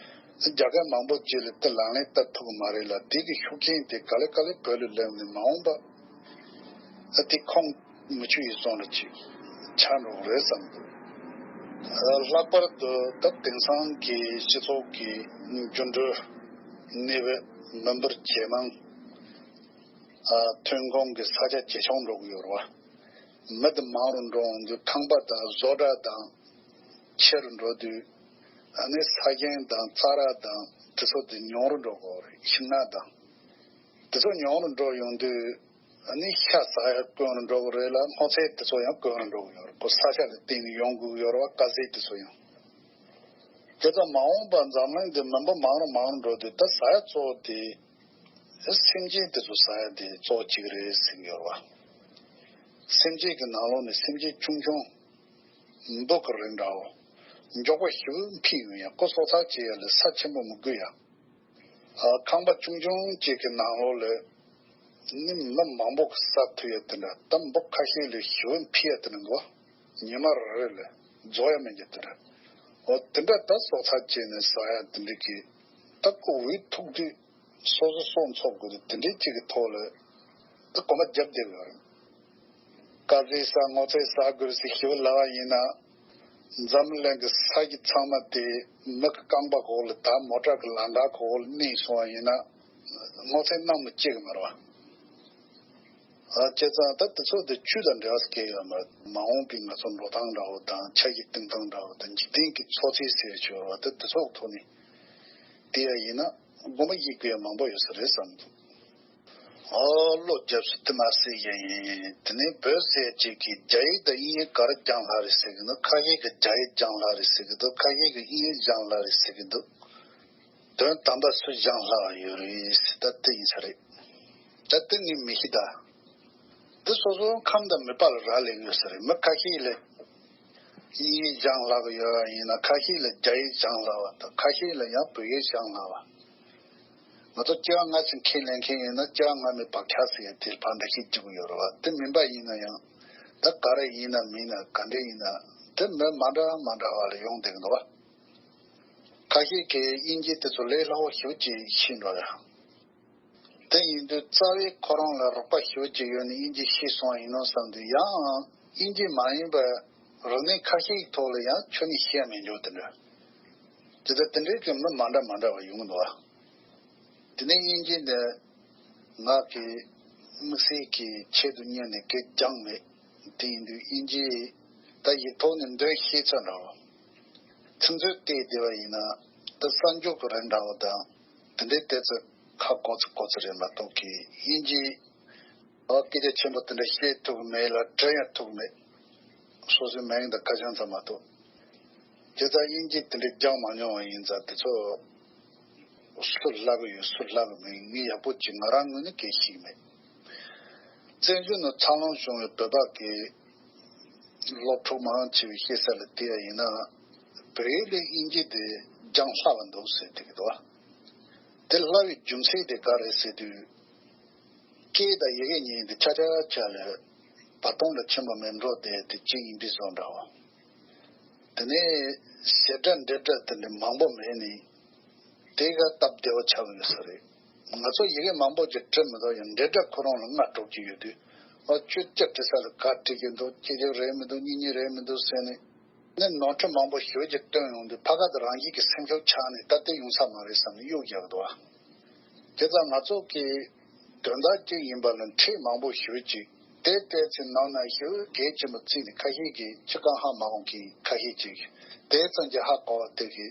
རྒྱ་སྐད་མང་པོ་ཅིག་ལ་དེ་ལག་ལེན་བསྟར་ཐུབ་ཀྱི་མ་རེད་ལ། དེ་གི་ཤུགས་རྐྱེན་དེ་ག་ལེ་ག་ལེ་བོད་ལ་སླེབས་ནས་མ་འོངས་པ། ཨ་དེ་ཁོང་མི་ཆུད་ཡིད་སོང་ལ་ཅིག་ཆགས་འགྲོ་གི་རེད་བསམ་འདུག་ལྷག་པར་དུ་ད་དེང་སང་གི་སྤྱི་ཚོགས་ཀྱི་འགྱུར་འགྲོས་གནས་བབ་མི་འབོར་ཇེ་མང་། ཨ་ཐོན་ཁུངས་ཀྱི་ས་ཆ་ཇེ་ཆུང་འགྲོ་གི་ཡོད་རེད་བ། མི་དེ་མང་རུ་འགྲོ་འོང་དུས་ཁང་པ་དང་བཟོ་གྲྭ་དང་ཆེ་རུ་འགྲོ་དུས། ཨ་ནི་ས་ཞིང་དང་རྩྭ་ར་དང་དེ་ཚོ་དེ་ཉུང་རུ་འགྲོ་གི་ཡོད་རེད། ཤིང་ནགས་དང་དེ་ཚོ་ཉུང་རུ་འགྲོ་ཡོང་དུས། ཨ་ནི་ཤ་ཟ་ཡ་དཀོན་རུ་འགྲོ་གི་རེད་ལ། སྔོ་ཚལ་དེ་ཚོ་ཡང་དཀོན་རུ་འགྲོ་གི་ཡོད་རེད། ཁོ་ས་ཆ་ལ་བརྟེན་ནས་ཡོང་དགོས་ཀྱི་ཡོད་རེད་བ། དཀར་ཟས་དེ་ཚོ་ཡང་། དེ་ཚོ་མ་འོངས་པ་འཛམ་གླིང་འདི་མི་འབོར་མང་རུ་མང་རུ་འགྲོ་དུས། ད་ཟ་ཡ་གཙོ་བོ་དེ་སེམས་ཅན་དེ་ཚོ་ཟ་ཡ་དེ་གཙོ་བོ་གཅིག་རེད་ཟེར་གྱི་ཡོད་རེད་བ། སེམས་ཅན་གྱི་ནང་ལོགས་ནས་སེམས་ཅན་ཆུང་ཆུང་འབུ་གི་རིགས་འདྲ་བོ་མགྱོགས་པོ་ཞེ་པོ་འཕེལ་ཡོང་ཡ། ཁོ་གསོ་ཚགས་བྱེད་ཡ་ལ་ས་ཆེན་པོ་མི་དགོས་ཡ། ཨ་ཁང་པ་ཆུང་ཆུང་གཅིག་གི་ནང་ལོགས་ལ་ནི་མི་མང་པོ་གི་ཟ་ཐུབ་ཡ་དེ་འདྲ། ད་འབུ་ཁ་ཤས་ལ་ཞེ་པོ་འཕེལ་ཡ་དེ་འདྲ་འདུག་ཉི་མ་རེ་རེ་ལ་རྫོགས་ཡ་མེད་ཀྱི་དེ་འདྲ། འོ་དེ་འདྲ་ད་གསོ་ཚགས་བྱས་ནས་ཟ་ཡ་དེ་འདྲ་གི། ད་ཁོ་འུ་ཐུག་དུས་སོ་སོ་སྲོག་འཚོ་དགོས་དུས། དེ་འདྲའི་གཅིག་གི་ཐོག་ལ་ད་གོམ་པ་རྒྱབ་བསྡད་ཡོད་རེད། དཀར་ཟས་ཟ་སྔོ་ཚལ་ཟ་དགོས་ཟེར་ཞེ་པོ་ལབ་པ་ཡིན་ན། འཛམ་གླིང་གི་ས་གཞི་ཚང་མ་དེ་མི་གི་རྐང་པ་འོག་ལ་དང་མོ་ཊ་གི་ལམ་ཁ་འོག་ལ་གནས་སོང་བ་ཡིན་ན། སྔོ་ཚལ་ནམ་ཡང་སྐྱེ་གི་མ་རེད་བ། ཨ། བྱས་ཙང་ད་དེ་ཚོ་དེ་ཆོས་དང་འབྲེལ་བ་སྐྱེ་ཡོད་མ་རེད། མ་འོངས་པའི་ང་ཚོ་འགྲོ་སྟངས་འདྲ་བོ་དང་ཆ་ཤས་བསྟུན་སྟངས་འདྲ་བོ་དང་འཇིག་རྟེན་གྱི་འཚོ་ཚིས་ཟེར་ཆོག་བ་དེ་དེ་ཚོ་གི་ཐོག་ནས་བལྟས་ཡ་ཡིན་ན་དགོངས་པ་བཞེས་དགོས་ཡ་མང་པོ་ཡོད་ས་རེད་བསམ་འདུག་ཨོ་ལོ། རྒྱབ་སུ་དེ་མ་ཟེར་ཡ་ཡིན། དེ་ནས་བོད་ཟེར་ཅིག་གིས་རྒྱ་ཡིག་དང་དབྱིན་ཡིག་ག་རེ་སྦྱངས་ལྷག་རེད་ཟེར་གི་འདུག་ཁ་ཤས་ཀྱིས་རྒྱ་ཡིག་སྦྱངས་ལྷག་རེད་ཟེར་གི་འདུག་ཁ་ཤས་ཀྱིས་དབྱིན་ཡིག་སྦྱངས་ལྷག་རེད་ཟེར་གི་འདུག་དོན་དམ་པ་སུ་སྦྱངས་ལྷག་ཡོད་རེད་ཟེར་ད་དེ་ཡིན་ས་རེད། ད་དེ་ངས་མི་ཤེས་ད། དེ་སོ་སོའི་ཁམས་དང་མོས་པ་ལ་རག་ལས་ཡོད་ས་རེད། མི་ཁ་ཤས་ལ་དབྱིན་ཡིག་སྦྱངས་ལྷག་ཡོད་ཡིན་ན། ཁ་ཤས་ལ་རྒྱ་ཡིག་སྦྱངས་ལྷག་པ་དང་། ཁ་ཤས་ལ་ཡང་བོད་ཡིག་སྦྱངས་ལྷག་པ། ང་ཚོ་སྐྱེ་བ་སྔ་ཕྱི་ཁས་ལེན་མཁན་ཡིན་ན་སྐྱེ་བ་སྔ་མའི་བག་ཆགས་ཟེར་ཡ་དེ་ཕར་འདེད་ཤེས་བྱེད་དགོས་ཡོད་རེད་བ། དེ་མིན་པ་ཡིན་ན་ཡང་ད་ག་རེ་ཡིན་ན་མིན་ན་ག་འདྲ་ཡིན་ན་དེ་མི་མ་འདྲ་མ་འདྲ་བ་ལ་ཡོང་བསྡད་ཀྱི་འདུག་བ། ཁ་ཤས་ཀྱིས་དབྱིན་ཇི་དེ་ཚོ་ལས་སླ་བོ་ཞེ་པོ་ཅིག་ཤེས་འགྲོ་ཡ། དེ་ཡིན་དུས་རྩ་བའི་ཁོ་རང་ལ་རོགས་པ་ཞེ་པོ་ཅིག་ཡོད་ནས་དབྱིན་ཇི་ཤེས་སོང་ཡིན་ནོ་བསམ་དུས་ཡང་དབྱིན་ཇི་མ་ཡིན་པ་རིག་གནས་ཁ་ཤས་ཀྱི་ཐོག་ལ་ཡང་ཁྱོན་ནས་ཤེས་ཡ་མེད་འགྲོ་དེ་འདྲ། དེ་ལྟར་དེ་འདྲའི་གི་མི་མ་འདྲ་མ་འདྲ་བ་ཡོང་འདུག་བ། དེ་ནས་དབྱིན་ཇི་འདི་ང་གི་དམིགས་བསལ་གྱི་ཆེད་དུ་གཉེར་ནས་སྐད་སྦྱངས་མེད། དེ་ཡིན་དུས་དབྱིན་ཇི་ད་ཡིག་ཐོག་ནས་འདོན་ཤེས་ཚོད་འདྲ་བོ། ཚིག་མཛོད་བལྟས་བསྡད་པ་ཡིན་ན་ད་གསར་འཇུག་གི་རིགས་འདྲ་བོ་དང་དེ་འདྲའི་བལྟས་ཚོད་ཁ་གོ་ཚོད་གོ་ཚོད་རེད་མ་གཏོགས་ཀྱི་དབྱིན་ཇི་ཨ་སྐད་ཆ་ཆེན་པོ་དེ་འདྲ་བཤད་ཐུབ་ཀྱི་མེད་ལ་འབྲི་ཡང་ཐུབ་ཀྱི་མེད། སོ་སོའི་མིང་དང་ཁ་བྱང་ཙམ་མ་གཏོགས། དེ་ལྟར་དབྱིན་ཇི་དེ་འདྲ་སྦྱངས་མ་མྱོང་བ་ཡིན་ཙང་དེ་ཚོ་སུ་བསླབ་ཀྱི་ཡོད་སུ་བསླབ་ཀྱི་མེད་ངས་ཡག་པོ་ཅིག་ང་རང་ངོས་ནས་གང་ཤེས་ཀྱི་མེད། བཙན་བྱོལ་ནང་འཚར་ལོངས་བྱུང་བའི་བོད་པ་གི་སློབ་ཕྲུག་མང་ཆེ་བའི་བཤད་ས་ལ་བལྟས་པ་ཡིན་ན་བོད་ཡིག་ལས་དབྱིན་ཇི་དེ་སྦྱང་སླ་བ་འདུག་ཟེར་བསྡད་ཀྱི་འདུག་བ། དེ་སླ་བའི་རྒྱུ་མཚན་དེ་ག་རེད་ཟེར་དུས། སྐད་དང་ཡི་གེ་གཉིས་དེ་ཆ་ཆ་ཆ་ལ་བར་སྟོང་ལ་ཕྱིན་པ་མེད་འགྲོ་དེ་དེ་གཅིག་ཡིན་པའི་བཟོ་འདྲ་བ། དེ་ནས་བྱེད་སྒྲ་འབྲེལ་སྒྲ་དེ་འདྲ་མང་པོ་མེད་ནས་དེ་ག་སྟབས་བདེ་བོ་ཆགས་ཡོད་ས་རེད། ང་ཚོ་ཡི་གེ་མང་པོ་ཅིག་བྲི་མི་འདུག་ཡང་འབྲེལ་སྒྲ་ཁོ་རང་ལ་སྔ་དྲགས་ཀྱི་ཡོད་དུས་ཨ་ཁྱོད་སྐྱ་བྲི་ས་ལ་ག་བྲི་གི་འདུག་སྐྱེ་རྒྱབ་རེད་མི་འདུག་གཉིས་གཉིས་རེད་མི་འདུག་ཟེར་ནས། ནས་ནོར་འཁྲུལ་མང་པོ་ཞེ་པོ་ཅིག་བཏོན་ཡོང་དུས་ཕ་ག་དང་རང་བཞིན་གྱི་སེམས་ཤུགས་ཆག་ནས་ད་ལྟ་ཡོང་ས་མ་རེད་བསམ་ནས་གཡུག་རྒྱག་འདུག་བ། དེ་ཙང་ང་ཚོ་གི་དོན་དག་ཅིག་ཡིན་པ་ལ་འཕྲེད་མང་པོ་ཞེ་པོ་ཅིག་དེ་བལྟས་ཚེ་ནང་ན་ཞེ་པོ་གལ་ཆེན་པོ་བརྩིས་ནས་ཁ་ཤས་ཀྱིས་ཅི་གང་ཧ་མ་གོ་མཁན་ཁ་ཤས་ཅིག་དེ་ཙམ་གྱིས་ཧ་གོ་བ་དེ་གི་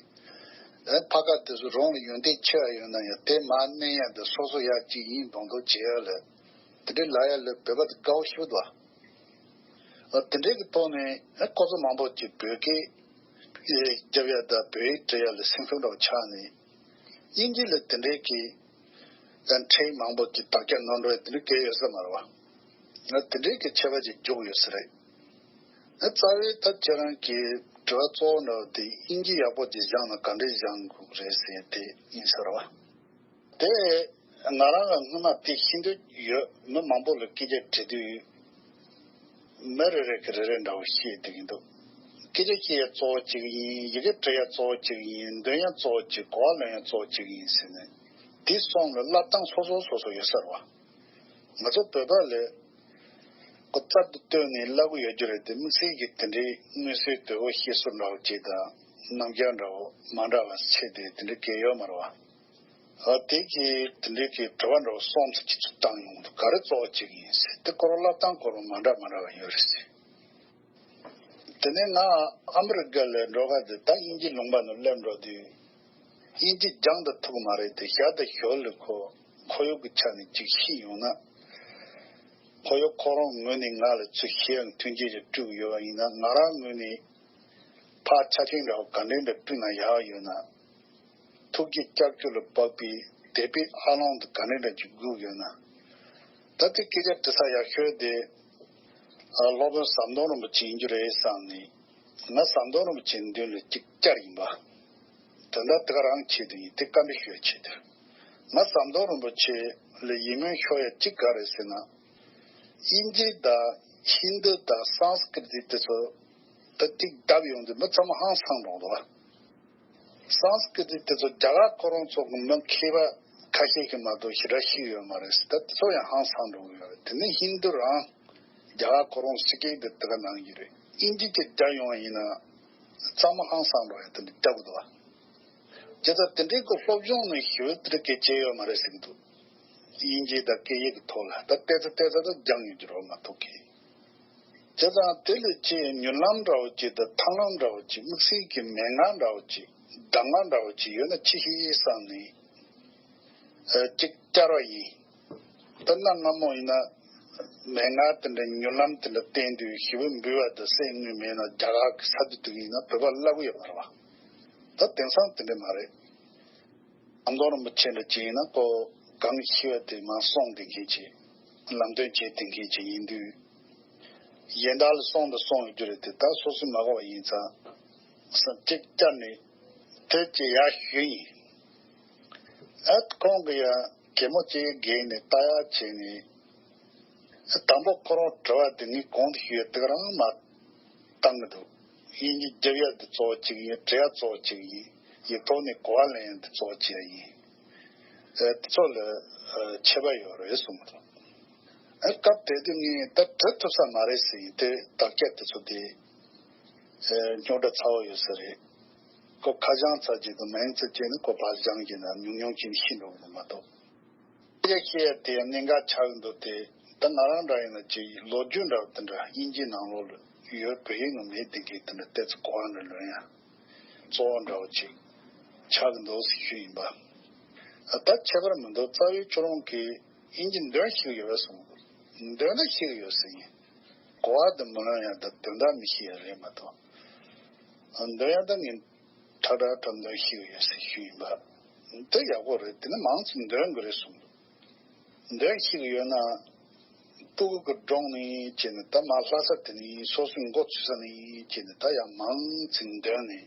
ཨེ་ཕ་ག་དེ་ཚོ་རང་ལ་ཡོན་ཏན་ཆེ་བ་ཡོད་ན་ཡང་དེ་མར་མནན་ཡ་དེ་སོ་སོ་ཡག་ཅིག་ཡིན་མདོག་མདོག་བྱེད་ཡ་ལ་དེ་འདྲའི་ལབ་ཡ་ལ་བོད་པ་དེ་དགའ་བོ་ཞེ་པོ་འདུག་བ། ཨ་དེ་འདྲའི་གི་ཐོག་ནས་ཨ་ཁོ་ཚོ་མང་པོ་ཅིག་བོད་སྐད་རྒྱབ་ཡ་དང་བོད་ཡིག་འབྲི་ཡ་ལ་སེམས་ཤུགས་འདྲ་བོ་ཆག་ནས་དབྱིན་ཇི་ལ་དེ་འདྲའི་གི་ཨ་འཕྲེད་མང་པོ་ཅིག་དག་ཆ་ནོར་འགྲོ་ཡ་དེ་འདྲ་གལ་ཡོད་ས་མ་རེད་བ། ཨ་དེ་འདྲའི་གི་ཆད་པ་ཅིག་རྒྱུག་ཡོད་ས་རེད། ཨ་རྩ་བའི་ད་ཁྱེད་རང་གི་དྲི་བ་གཙོ་བོ་འདྲ་བོ་དེ་དབྱིན་ཇི་ཡག་པོ་ཅིག་སྦྱངས་ན་ག་འདྲས་སྦྱང་དགོས་རེད་ཟེར་དེ་ཡིན་ས་རེད་བ། དེ་ང་རང་ལ་སྔོན་མ་དེ་ཤེས་འདོད་ཡོད། མི་མང་པོ་ལ་སྐད་ཆ་དྲི་དུས་མི་རེ་རེ་གི་རེ་རེ་འདྲ་བོ་བཤད་བསྡད་ཀྱི་འདུག་སྐད་ཆ་བཤད་ཡ་གཙོ་བོ་གཅིག་ཡིན། ཡི་གེ་འབྲི་ཡ་གཙོ་བོ་གཅིག་ཡིན། འདོན་ཡ་གཙོ་བོ་གཅིག་གོ་བ་ལོན་ཡ་གཙོ་བོ་གཅིག་ཡིན་ཟེར་ནས་དེ་གསུམ་ལ་བསླབ་སྟངས་སོ་སོ་སོ་སོ་ཡོད་ས་རེད་བ། ང་ཚོ་བོད་པ་ལ་ཁོ་རྩལ་དུ་བཏོན་ནས་བསླབ་གི་ཡོད་རྒྱུ་རེད་དེ་དམིགས་བསལ་གྱི་དེ་འདྲའི་མངོན་གསལ་དོད་པོ་བཤད་སྲོལ་འདྲ་བོ་ཅིག་དང་རྣམ་གཞག་འདྲ་བོ་མ་འདྲ་བ་ཆེ་དེ་དེ་འདྲ་གལ་ཡོད་མ་རེད་བ། ཨ་དེ་གི་དེ་འདྲའི་གི་དྲི་བ་འདྲ་བོ་གསུམ་ཙམ་ཅིག་ཚུར་བཏང་ཡོང་འདུག་ག་རེ་གཙོ་བོ་གཅིག་ཡིན་ཟེར་དེ་ཁོ་རང་བསླབ་སྟངས་ཁོ་རང་མ་འདྲ་མ་འདྲ་བ་ཡོད་རེད་ཟེར། དེ་ནས་ང་ཨ་མི་རི་ཀ་ལ་འགྲོ་ག་དེ་ད་དབྱིན་ཇི་ལུང་པ་ནང་སླེབས་འགྲོ་དུས་དབྱིན་ཇི་སྦྱང་ད་ཐུབ་མ་རེད་དེ་ཞར་དང་ཞོར་ལ་ཁོ་ཁོར་ཡུག་གི་ཆ་ནས་ཅིག་ཤེས་ཡོང་ན་ཁོར་ཡུག་ཁོ་རང་ངོས་ནས་ང་ལ་ཚུར་ཤེས་ཡོང་མཐུན་རྐྱེན་ཞིག་སྤྲོད་ཀྱི་ཡོད་པ་ཡིན་ན་ང་རང་ངོས་ནས་ཕར་ཆ་རྐྱེན་འདྲ་བོ་ག་འདྲ་འདྲ་བསྐྲུན་ན་ཡག་ཡོད་ན། ཐུགས་རྗེ་སྐྱབས་བཅོལ་ལ་དཔག་པའི་དད་པའི་ཨ་ལོང་དུ་ག་འདྲ་འདྲ་ཅིག་སྒུག་ཡོད་ན། ད་ལྟའི་སྐད་ཆ་དྲི་ས་ཡག་ཤོས་དེ་ཨ་སློབ་དཔོན་ཟམ་གདོང་རིན་པོ་ཆེ་ཡིན་རྒྱུ་རེད་བསམ་ནས་ང་ཟམ་གདོང་རིན་པོ་ཆེའི་མདུན་ལ་ཅིག་བཅར་ཡིན་པ། དོན་དག་དེ་ག་རང་ཆེད་དུ་ཡིན་དེ་བཀའ་འདྲི་ཞུ་ཡ་ཆེད་དུ། ང་ཟམ་གདོང་རིན་པོ་ཆེ་ལ་ཡིད་སྨོན་ཤོར་ཡ་གཅིག་ག་རེ་ཟེར་ན། དབྱིན་ཇི་དང་ཧིན་རྡུ་དང་སཾ་སྐྲྀ་ཏ་དེ་ཚོ་ད་གཅིག་བརྡབ་ཡོང་དུས་མི་ཚང་མ་ཧང་སངས་འགྲོ་འདུག་བ། སཾ་སྐྲྀ་ཏ་དེ་ཚོ་རྒྱ་གར་ཁོ་རང་ཚོ་གི་མི་མཁས་པ་ཁ་ཤས་ཤིག་མ་གཏོགས་ཞེ་དྲག་ཤེས་ཡོད་མ་རེད་ཟེར་ད་དེ་ཚོ་ཡང་ཧང་སངས་འགྲོ་གི་ཡོད་རེད། དེ་ནས་ཧིན་རྡུ་རང་རྒྱ་གར་ཁོ་རང་སི་ཀེ་དེ་དེ་ག་ནང་གི་རེད། དབྱིན་ཇི་དེ་རྒྱ་ཡོང་བ་ཡིན་ན་གཙང་མ་ཧང་སངས་འགྲོ་ཡ་དེ་འདྲ་རྒྱག་གི་འདུག་བ། དེ་ལྟར་དེ་འདྲའི་གི་སློབ་སྦྱོང་ནི་ཞེ་པོ་དེ་འདྲ་གལ་ཆེ་ཡོད་མ་རེད་ཟེར་གི་འདུག་དབྱིན་ཇི་དང་སྐད་ཡིག་གི་ཐོག་ལ་ད་ཏོག་ཙམ་ཏོག་ཙམ་ད་སྦྱངས་ཡོད་ཀྱི་རེད་མ་གཏོགས་གི། བྱས་ཙང་དེ་ལས་ཅིག་མྱུར་ལམ་འདྲ་བོ་ཅིག་དང་ཐར་ལམ་འདྲ་བོ་ཅིག་དམིགས་བསལ་གྱི་མན་ངག་འདྲ་བོ་ཅིག་གདམས་ངག་འདྲ་བོ་ཅིག་ཡོད་ན་ཅི་ཞིག་བསམ་ནས་ཨ་ཅིག་བཅར་བ་ཡིན། ད་གནའ་སྔ་མོ་ཡིན་ན་མན་ངག་དེ་འདྲ་མྱུར་ལམ་དེ་འདྲ་བསྟན་དུས་ཞི་བའི་འབུལ་བ་དང་སེམས་དངོས་མེད་ན་རྒྱ་གར་གྱི་ས་དེ་དུ་ཡིན་ན་བོད་པ་བསླབ་གི་ཡོད་མ་རེད་བ། ད་དེང་སང་དེ་འདྲ་མ་རེད། ཨ་མདོ་རིན་པོ་ཆེ་འདྲ་ཅིག་ཡིན་ན་ཁོ་གང་ཤེས་པ་དེ་མར་གསུངས་བསྡད་མཁན་ཅིག་ལམ་སྟོན་བྱེད་བསྡད་མཁན་ཅིག་ཡིན་དུས། གཞན་དག་ལ་གསུངས་དང་གསུངས་ཡོད་རྒྱུ་རེད་དེ་ད་སོ་སོས་མ་གོ་བ་ཡིན་ཙང་། བསམ་གཅིག་བཅར་ནས་དེ་ཅིག་ཡར་ཞུས་ཡིན། ཨ་ཁོང་གིས་ཡང་གད་མོ་ཅིག་བགད་ནས་ལྟ་ཡག་བྱས་ནས། དང་པོ་ཁོ་རང་དྲི་བ་དེ་ངས་གོང་དུ་ཞུས་ཡག་དེ་ག་རང་མར་བཏང་གི་འདུག་དབྱིན་ཇི་རྒྱབ་ཡག་དེ་གཙོ་བོ་གཅིག་ཡིན། འབྲི་ཡག་གཙོ་བོ་གཅིག་ཡིན། ཡིག་ཐོག་ནས་གོ་བ་ལེན་ཡག་དེ་གཙོ་བོ་གཅིག་ཡིན། ཨ་དེ་ཚོ་ལ་ཨ་ཁྱད་པར་ཡོད་རེད་གསུངས་འདུག་ཨ་སྐབས་དེ་དུས་ངས་ད་འབྲི་ཐུབ་ས་མ་རེད་ཟེར་ཡིན། དེ་དག་ཆ་དེ་ཚོ་དེ་ཨ་རྙོག་དྲ་ཚ་བོ་ཡོད་ས་རེད། ཁོ་ཁ་བྱང་ཚར་རྗེས་དང་མིང་ཚིག་བྱས་ནས་ཁོ་ཕར་བཞག་གི་ན་ཉུང་ཉུང་ཅིག་ཤེས་འགྲོ་གི་འདུག་མ་གཏོགས། སྐད་ཆ་བཤད་ཡག་དེ་གནད་འགག་ཆགས་ཀྱི་འདུག་དེ་ད་ང་རང་འདྲ་ཡིན་ན་ཅིག་ལོ་རྒྱུས་འདྲ་བ་དེ་འདྲ་དབྱིན་ཇིའི་ནང་ལོགས་ལ་ཡོད། བོད་ཡིག་ནང་མེད་བསྡད་མཁན་དེ་འདྲ་ཏོག་ཙམ་གོ་བ་འདྲ་ལོན་ཡག་གཙོ་བོ་འདྲ་བོ་ཅིག་ཆགས་ཀྱི་འདུག་ཟེར་ཞུས་ཡིན་པ། ད་ཁྱད་པར་མི་འདུག་རྩ་བའི་ཁྱོད་རང་གིས་དབྱིན་ཇི་འདོན་ཤེས་ཀྱི་ཡོད་པས་གསུངས། འདོན་ན་ཤེས་ཀྱི་ཡོད་ཟེར་ཡིན། གོ་བ་དེ་མི་ལོན་ཡག་ད་དོན་དག་མི་ཤེས་ཡག་རེད་མ་གཏོགས། འདོན་ཡག་ད་ངས་ཁྲ་ཁྲ་ཁྲ་འདོན་ཤེས་ཀྱི་ཡོད་ཟེར་ཞུས་ཡིན་པ། འདི་ཡག་པོ་རེད། དེ་ནི་མང་ཙམ་འདོན་དགོས་རེད་གསུངས། འདོན་ཤེས་ཀྱི་ཡོད་ན། སྤུ་གུ་གི་སྒྲུང་ནས་བྱས་ནས་ད་མར་ལྷ་ས་དེ་ནས་སོ་སོའི་མགོ་ཚོས་ས་ནས་བྱས་ནས་ད་ཡང་མང་ཙམ་འདོན་ནས་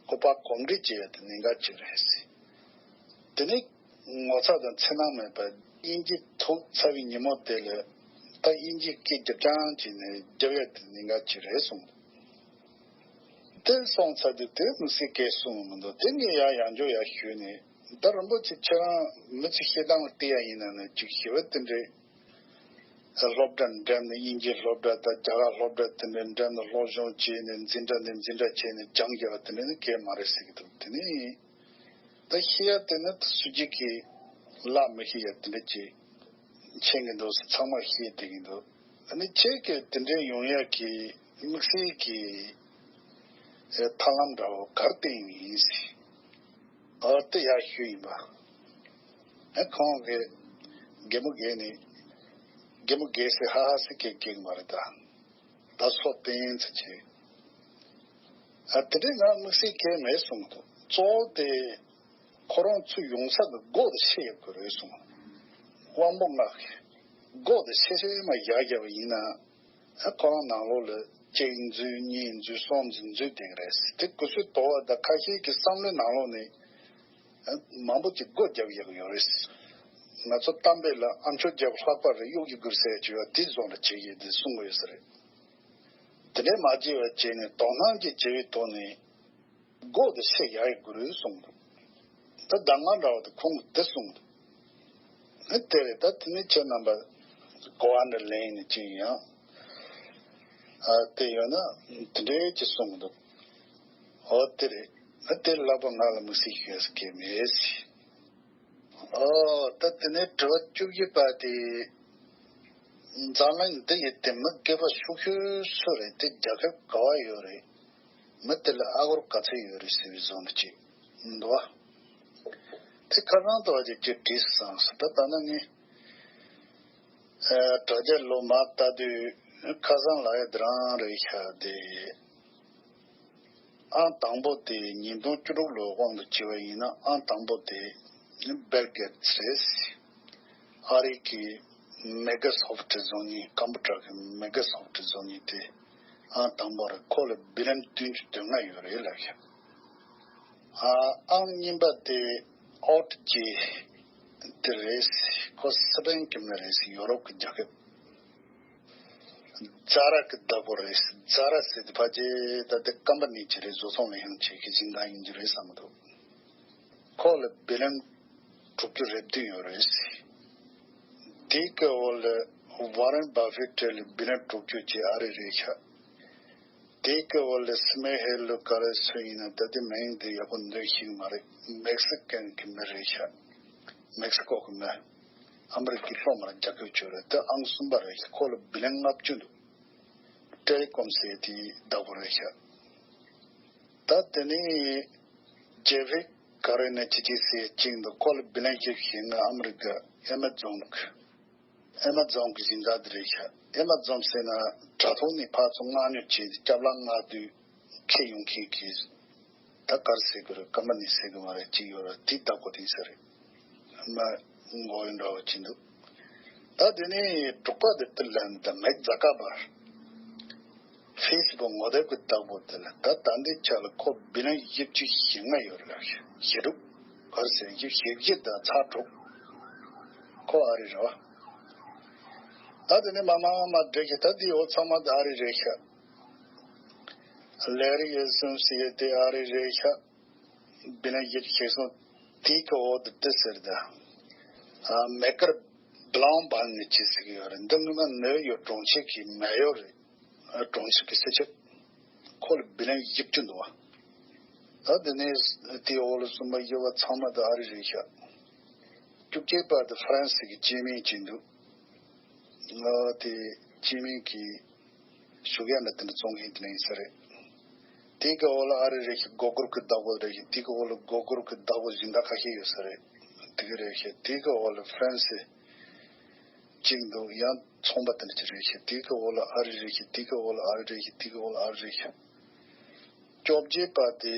ཁོ་པ་གོམས་འདྲིས་བྱེད་ཡག་དེ་གནད་འགག་ཅིག་རེད་ཟེར། དེ་ནས་ངོ་ཚ་དང་འཚེར་སྣང་མེད་པར་དབྱིན་ཇི་ཐུག་ཚར་བའི་ཉིན་མོ་དེ་ལ་ད་དབྱིན་ཇིའི་སྐད་རྒྱབ་རྐྱང་བྱས་ནས་རྒྱབ་ཡག་དེ་གནད་འགག་ཅིག་རེད་གསུངས། དེ་སོང་ཚར་དུས་དེ་དམིགས་བསལ་སྐད་གསུངས་མི་འདུག་དེ་ངས་ཡང་ཡང་བསྐྱར་ཡར་ཞུས་ནས་ད་རིན་པོ་ཆེ་ཁྱེད་རང་མི་ཚོའི་བཤད་སྟངས་ལ་བལྟས་ཡག་ཡིན་ན་ནི་ཅིག་ཞི་བ་དེ་འདྲའི་སློབ་གྲྭ་འགྲིམས་ནས་དབྱིན་ཇིའི་སློབ་གྲྭ་དང་རྒྱ་གར་སློབ་གྲྭ་དེ་འདྲ་འགྲིམས་ནས་སློབ་སྦྱོང་བྱས་ནས་འཛིན་གྲྭ་ནས་འཛིན་གྲྭ་བྱས་ནས་སྦྱང་རྒྱུ་བ་དེ་འདྲ་ནི་གལ་མ་རེད་ཟེར་གྱི་འདུག་དེ་ནི་ད་ཤེས་ཡག་དེ་ནི་ད་སུ་གཅིག་གིས་བརླག་མི་ཤེས་ཡག་དེ་འདྲ་ཅིག་མཁྱེན་གྱི་འདུག་ཟེར་ཚང་མར་བཤད་བསྡད་ཀྱི་འདུག་ཨ་ནི་ཁྱེད་ཀྱིས་དེ་འདྲའི་ཡོང་ཡག་གི་དམིགས་བསལ་གྱི་ཨེ་ཐབས་ལམ་འདྲ་བོ་ག་རེ་བསྟེན་ཡིན་ཟེར། ཨ་དེ་ཡར་ཞུས་ཡིན་པ། ཨེ་ཁོང་གིས་གད་མོ་བགད་ནས་གད་མོ་བགད་སེ་ཧ་ཧ་ཟེར་སྐད་རྒྱག་གི་མ་རེད་ད། ད་སོ་བསྟན་ཚུལ་བྱས། ཨ་དེ་འདྲའི་ང་དམིགས་བསལ་གལ་མེད་གསུངས་འདུག་གཙོ་བོ་དེ་ཁོ་རང་ཚོ་ཡོང་ས་གི་སྒོ་དེ་ཕྱེ་ཡག་དགོས་རེད་གསུངས། དབང་པོ་ལྔ་གི་སྒོ་དེ་ཕྱེ་ཕྱེ་མ་བཞག་བཞག་པ་ཡིན་ན། ཨ་ཁོ་རང་ནང་ལོགས་ལ་གཅིག་འཛུལ་གཉིས་འཛུལ་གསུམ་འཛུལ་འཛུལ་བསྡད་ཀྱི་རེད། དེ་གུ་སུས་དོ་བ་དང་ཁ་ཤས་ཀྱི་བསམ་བློའི་ནང་ལོགས་ནས་ཨ་མང་པོ་ཅིག་སྒོ་བརྒྱབ་བཞག་གི་ཡོད་རེད། ང་ཚོ་གཏམ་དཔེ་ལ་ཨ་མཆོག་རྒྱབ་ལྷག་པ་རེད་གཡོག་གི་མགུར་ཟེར་གྱི་ཡོད་དེ་བཟོ་འདྲ་བྱེད་ཀྱི་དེ་གསུང་གི་ཡོད་ས་རེད། དེ་འདྲའི་མ་བྱས་པ་བྱས་ནས་དོ་སྣང་ཅིག་བྱས་པའི་ཐོག་ནས། སྒོ་དེ་ཕྱེ་ཡག་གི་དགོས་རེད་གསུངས་འདུག་ད་གདམས་ངག་འདྲ་བ་དེ་ཁོང་གིས་འདི་གསུངས་འདུག་ཨ་དེ་རེད། ད་དེ་ནས་ཁྱེད་རྣམ་པ་གོ་བ་འདྲ་ལེན་ནས་ཅིག་ཡང་ཨ་དེ་ཡོད་ན་དེ་འདྲའི་ཅིག་གསུངས་འདུག་འོ་དེ་རེད། ཨ་དེ་ལྷག་པ་ང་ལ་དམིགས་བསལ་ཞུ་ཡག་གི་མེད། ཨོ་ད་དེ་ནས་དྲི་བ་བཅུ་བཞི་པ་དེ། འཛམ་གླིང་འདི་ཡི་སྟེང་མི་སྐྱེས་པ་ཤུགས་ཤུགས་སུ་རེད་དེ་རྒྱལ་ཁབ་ག་བ་ཡོད་རེད། མི་དེ་ལ་ཨ་སྒོར་ག་ཚད་ཡོད་རེད་ཟེར་བའི་བཟོ་འདྲ་ཅིག་འདུག་བ། དེ་ཁ་སང་དུ་བ་ཅིག་ཅིག་བྲིས་སོང་ཟེར། ད་ད་ནི་ངས་ཨ་དྲ་རྒྱ་ལོ་མ་ལྟ་དུས་ཁ་སང་ལ་ཡ་དེ་རང་རེད་ཤག་དེ། ཨང་དང་པོ་དེ་ཉིས་སྟོང་བཅུ་དྲུག་ལོའི་དབང་དུ་བྱས་པ་ཡིན་ན་ཨང་དང་པོ་དེ་བིལ་གེ་ཊི་སི་རེད། ཨ་རི་གི་མའི་ཀོ་སོབ་ཊི་བཟོ་མཁན་ཀམ་པུ་ཊར་གི་མའི་ཀོ་སོབ་ཊི་བཟོ་མཁན་དེ་ཨང་དང་པོ་རེད། ཁོ་ལ་བི་ལིན་བདུན་ཅུ་དོན་ལྔ་ཡོད་རེད་ལབ་ཤག་ཨ་ཨང་གཉིས་པ་དེ་ཨོ་ཊི་ཇེ་དེ་རེད། ཁོ་སི་པེན་གི་མི་རེད། ཡོ་རོབ་ཀྱི་རྒྱལ་ཁབ། ཛ་ར་གི་བདག་པོ་རེད། ཛ་ར་ཟེར་དུས་ཕལ་ཆེར་ད་ལྟ་ཀམ་པ་ནི་ཅིག་རེད། བཟོ་ཚོང་ལས་ཁུངས་ཅིག་གི་སྦྱིན་བདག་ཡིན་རྒྱུ་རེད་བསམ་གི་འདུག་ཁོ་ལ་བི་ལིན་དྲུག་ཅུ་རེ་བདུན་ཡོད་རེད། དེ་གི་འོག་ལ་ཝ་རན་བྷ་ཧྥེ་ཊི་ལ་བི་ལིན་དྲུག་ཅུ་ཅིག་ཨ་རི་རེད་ཤག་དེ་གི་འོག་ལ་སི་མེ་ཧེ་ལོ་ག་རེ་སུ་ཡིན་ན་ད་ལྟ་མིང་དེ་ཡག་པོ་འདོན་ཤེས་ཀྱི་མ་རེད། མེག་སི་ཀན་གི་མི་རེད་ཤག་མེག་སི་ཀོ་གི་མི། ཨ་མི་རི་ཀའི་སློབ་མར་རྒྱག་གི་བྱོས་རེད། དེ་ཨང་གསུམ་པ་རེད། ཁོ་ལ་བི་ལན་ལྔ་བཅུ་འདུག་ཊེ་ལི་ཀོམ་ཟེར་དེའི་བདག་པོ་རེད་ཤག་ད་དེ་ནས་ཇེ་ཧྥི་ག་རེ་ནས་ཅི་ཅི་ཟེར་གཅིག་འདུག་ཁོ་ལ་བི་ལན་བཞི་བཞི་ལྔ། ཨ་མི་རི་ཀ་ཨེ་མ་ཛོན་གི་ཨེ་མ་ཛོན་གི་སྦྱིན་བདག་དེ་རེད་ཤག་ཨེ་མ་ཛོན་ཟེར་ན་དྲ་ཐོག་ནས་ཕར་ཚུར་མངགས་ཉོ་བྱས་ཏེ་སྐྱབས་ལ་མངགས་དུས་ཁྱེར་ཡོང་མཁན་གྱི། ད་ག་རེ་ཟེར་གི་རེད། ཀམ་པ་ནི་ཟེར་གི་མ་རེད། ཅིག་ཡོད་རེད། དེ་བདག་པོ་དེ་ས་རེད། མ་མགོ་ཡོད་འདྲ་བ་ཅིག་འདུག་ད་དེ་ནས་དྲུག་པ་དེ་ཏི་ལན་ད་མེག་ཛ་ཀ་པར། ཧྥེ་སི་བུག་ངོ་དེབ་ཀྱི་བདག་པོ་དེ་ལ་ད་ད་འདི་ཆ་ལ་ཁོ་བི་ལན་བཞི་བཅུ་ཞེ་ལྔ་ཡོད་རེད་ལ། ཞེ་དྲུག་ག་རེ་ཟེར། བཞི་བཞི་བཞི་དང་ཚེག་དྲུག་ཁོ་ཨ་རི་རེད་བ། ད་དེ་ནས་མ་མ་མ་འགྲིག་གི་ད་འདི་འོ་ཚང་མ་ད་ཨ་རི་རེད་ཤག་ལེ་རི་ཡེ་སུན་ཟེར་དེ་ཨ་རི་རེད་ཤག་བི་ལན་བཞི་བཅུ་ཞེ་གསུམ་དེའི་གི་འོག་ཏུ་འདི་ཟེར་ད། ཨ་མེ་ཀར་བྷི་ལོང་བྷན་ནི་ཅི་ཟེར་གི་ཡོད་རེད། འདི་ངོ་མ་ནིའུ་ཡོག་གྲོང་ཁྱེར་གྱི་མེ་ཡོར་རེད། ཨ་གྲོང་ཁྱེར་གྱི་སྲིད་སྤྱི། ཁོ་ལ་བི་ལན་བཞི་བཅུ་འདུག་བ། ད་དེ་ནས་དེའི་འོག་ལ་གསུམ་པ་བཞི་བ་ཚང་མ་ད་ཨ་རི་རེད་ཤག་བཅུ་གཅིག་པ་དེ་ཧྥ་རན་སི་གི་སྤྱི་མིང་ཅིག་འདུག་ང་དེ་སྤྱི་མིང་གི་ཞུ་ག་ཡ་ན་དེ་འདྲ་བཙོང་མཁན་དེ་འདྲ་ཡིན་ས་རེད། དེ་གི་འོག་ལ་ཨ་རི་རེད་ཤག་སྒོར་སྒོར་གི་བདག་པོ་རེད་ཤག་དེ་གི་འོག་ལ་སྒོར་སྒོར་གི་བདག་པོ་སྦྱིན་བདག་ཁ་ཤས་ཡོད་ས་རེད། དེ་གི་རེད་ཤག་དེ་གི་འོག་ལ་ཧྥ་རན་སི་གཅིག་འདུག་ཡང་ཚོང་པ་དེ་འདྲ་ཅིག་རེད་ཤག་དེ་གི་འོག་ལ་ཨ་རི་རེད་ཤག་དེ་གི་འོག་ལ་ཨ་རི་རེད་ཤག་དེ་གི་འོག་ལ་ཨ་རི་རེད་ཤག་བཅོ་བརྒྱད་པ་དེ་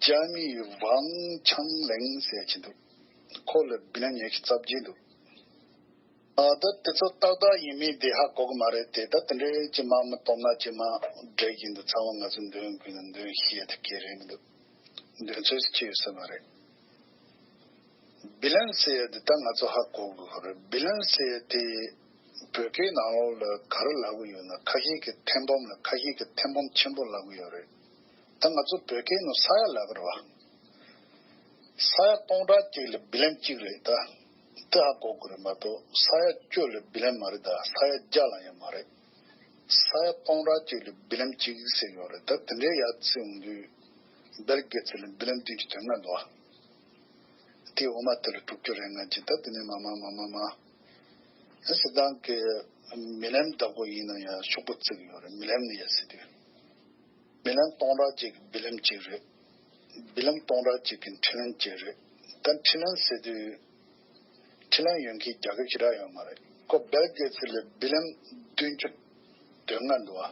ཇར་མི་ཝང་ཆང་ལེང་ཟེར་གྱི་འདུག་ཁོ་ལ་བི་ལན་ཉི་ཤུ་རྩ་བརྒྱད་འདུག་ཨ་ད་དེ་ཚོ་ཏག་ཏག་ཡིན་མིན་དེ་ཧ་གོ་གི་མ་རེད་དེ། ད་དེ་འདྲའི་ཅི་མ་མི་སྟོབས་ན་ཅི་མ་འདྲ་ཡིན་འདུག་ཚང་མ་ང་ཚོ་འདོན་དགོས་ན་འདོན་ཤེས་ཡ་དེ་གལ་རེད་མི་འདུག་འདོན་ཚོད་ཅི་ཡོད་ས་མ་རེད། བི་ལན་ཟེར་ཡ་དེ་ད་ང་ཚོ་ཧ་གོ་དགོས་ཁོ་རེད། བི་ལན་ཟེར་ཡ་དེ་བོད་སྐད་ནང་ལོགས་ལ་ག་རེ་ལབ་གི་ཡོད་ན་ཁ་ཤས་ཀྱིས་ཐེར་འབུམ་ལ་ཁ་ཤས་ཀྱིས་ཐེར་འབུམ་ཆེན་པོ་ལབ་གི་ཡོད་རེད། ད་ང་ཚོ་བོད་སྐད་ནང་ས་ཡ་ལབ་གི་རེད་བ། ས་ཡ་སྟོང་ཕྲག་གཅིག་ལ་བི་ལན་གཅིག་རེད་ད། དེ་ཧ་གོ་དགོས་རེད་མ་གཏོགས་ས་ཡ་བཅུ་ལ་བི་ལན་མ་རེད་ད། ས་ཡ་བརྒྱ་ལ་ཡང་མ་རེད། ས་ཡ་སྟོང་ཕྲག་གཅིག་ལ་བི་ལན་གཅིག་ཟེར་ཡོད་རེད། ད་དེ་འདྲའི་ཡར་ཚིག་འོང་དུས་བེལ་གེ་ཚི་ལ་བི་ལན་བདུན་ཅུ་དོན་ལྔ་འདུག་ཨ། དེ་འོ་མ་དེ་ལ་དྲུག་ཅུ་རེ་ལྔ་ཅིག་ད་དེ་ནས་མ་མ་མ་མ་མ། ཨ་སི་ཏང་གི་མི་ལན་བདག་པོ་ཡིན་ན་ཡང་ཤོག་བུ་བརྩི་གི་ཡོད་རེད། མི་ལན་ནི་ཡ་ཟེར་དུས། མི་ལན་སྟོང་ཕྲག་གཅིག་གི་བི་ལན་གཅིག་རེད། བི་ལན་སྟོང་ཕྲག་གཅིག་གི་ཁྲི་ལན་གཅིག་རེད། ད་ཁྲི་ལན་ཟེར་དུས་ཁྲི་ལན་ཡོད་མཁན་རྒྱལ་ཁབ་ཞེ་དྲག་ཡོད་མ་རེད། ཁོ་བེལ་གེ་ཚི་ལ་བི་ལན་བདུན་ཅུ་དོན་ལྔ་འདུག་ཨ།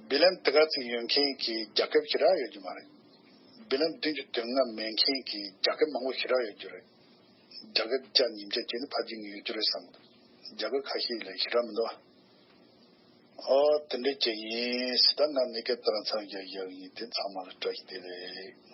བི་ལན་དེ་ག་ཚོད་ཡོད་མཁན་གྱི་རྒྱལ་ཁབ་ཞེ་དྲག་ཡོད་རྒྱུ་མ་རེད། བི་ལན་བདུན་ཅུ་དོན་ལྔ་མེད་མཁན་གྱི་རྒྱལ་ཁབ་མང་པོ་ཞེ་དྲག་ཡོད་རྒྱུ་རེད། རྒྱལ་ཁབ་བརྒྱ་ཉིས་བརྒྱ་བྱས་ན་ཕལ་ཆེར་ཡོད་རྒྱུ་རེད་བསམ་གི་འདུག་རྒྱལ་ཁབ་ཁ་ཤས་ལས་ཞེ་དྲག་མི་འདུག་ཨ། ཨོ་དེ་འདྲ་ཅིག་ཡིན། ད་ང་གནས་སྐབས་དེ་རང་མཚམས་བཞག་བཞག་ཡིན། དེ་ཚང་མ་ལ་བཀྲ་ཤིས་བདེ་ལེགས།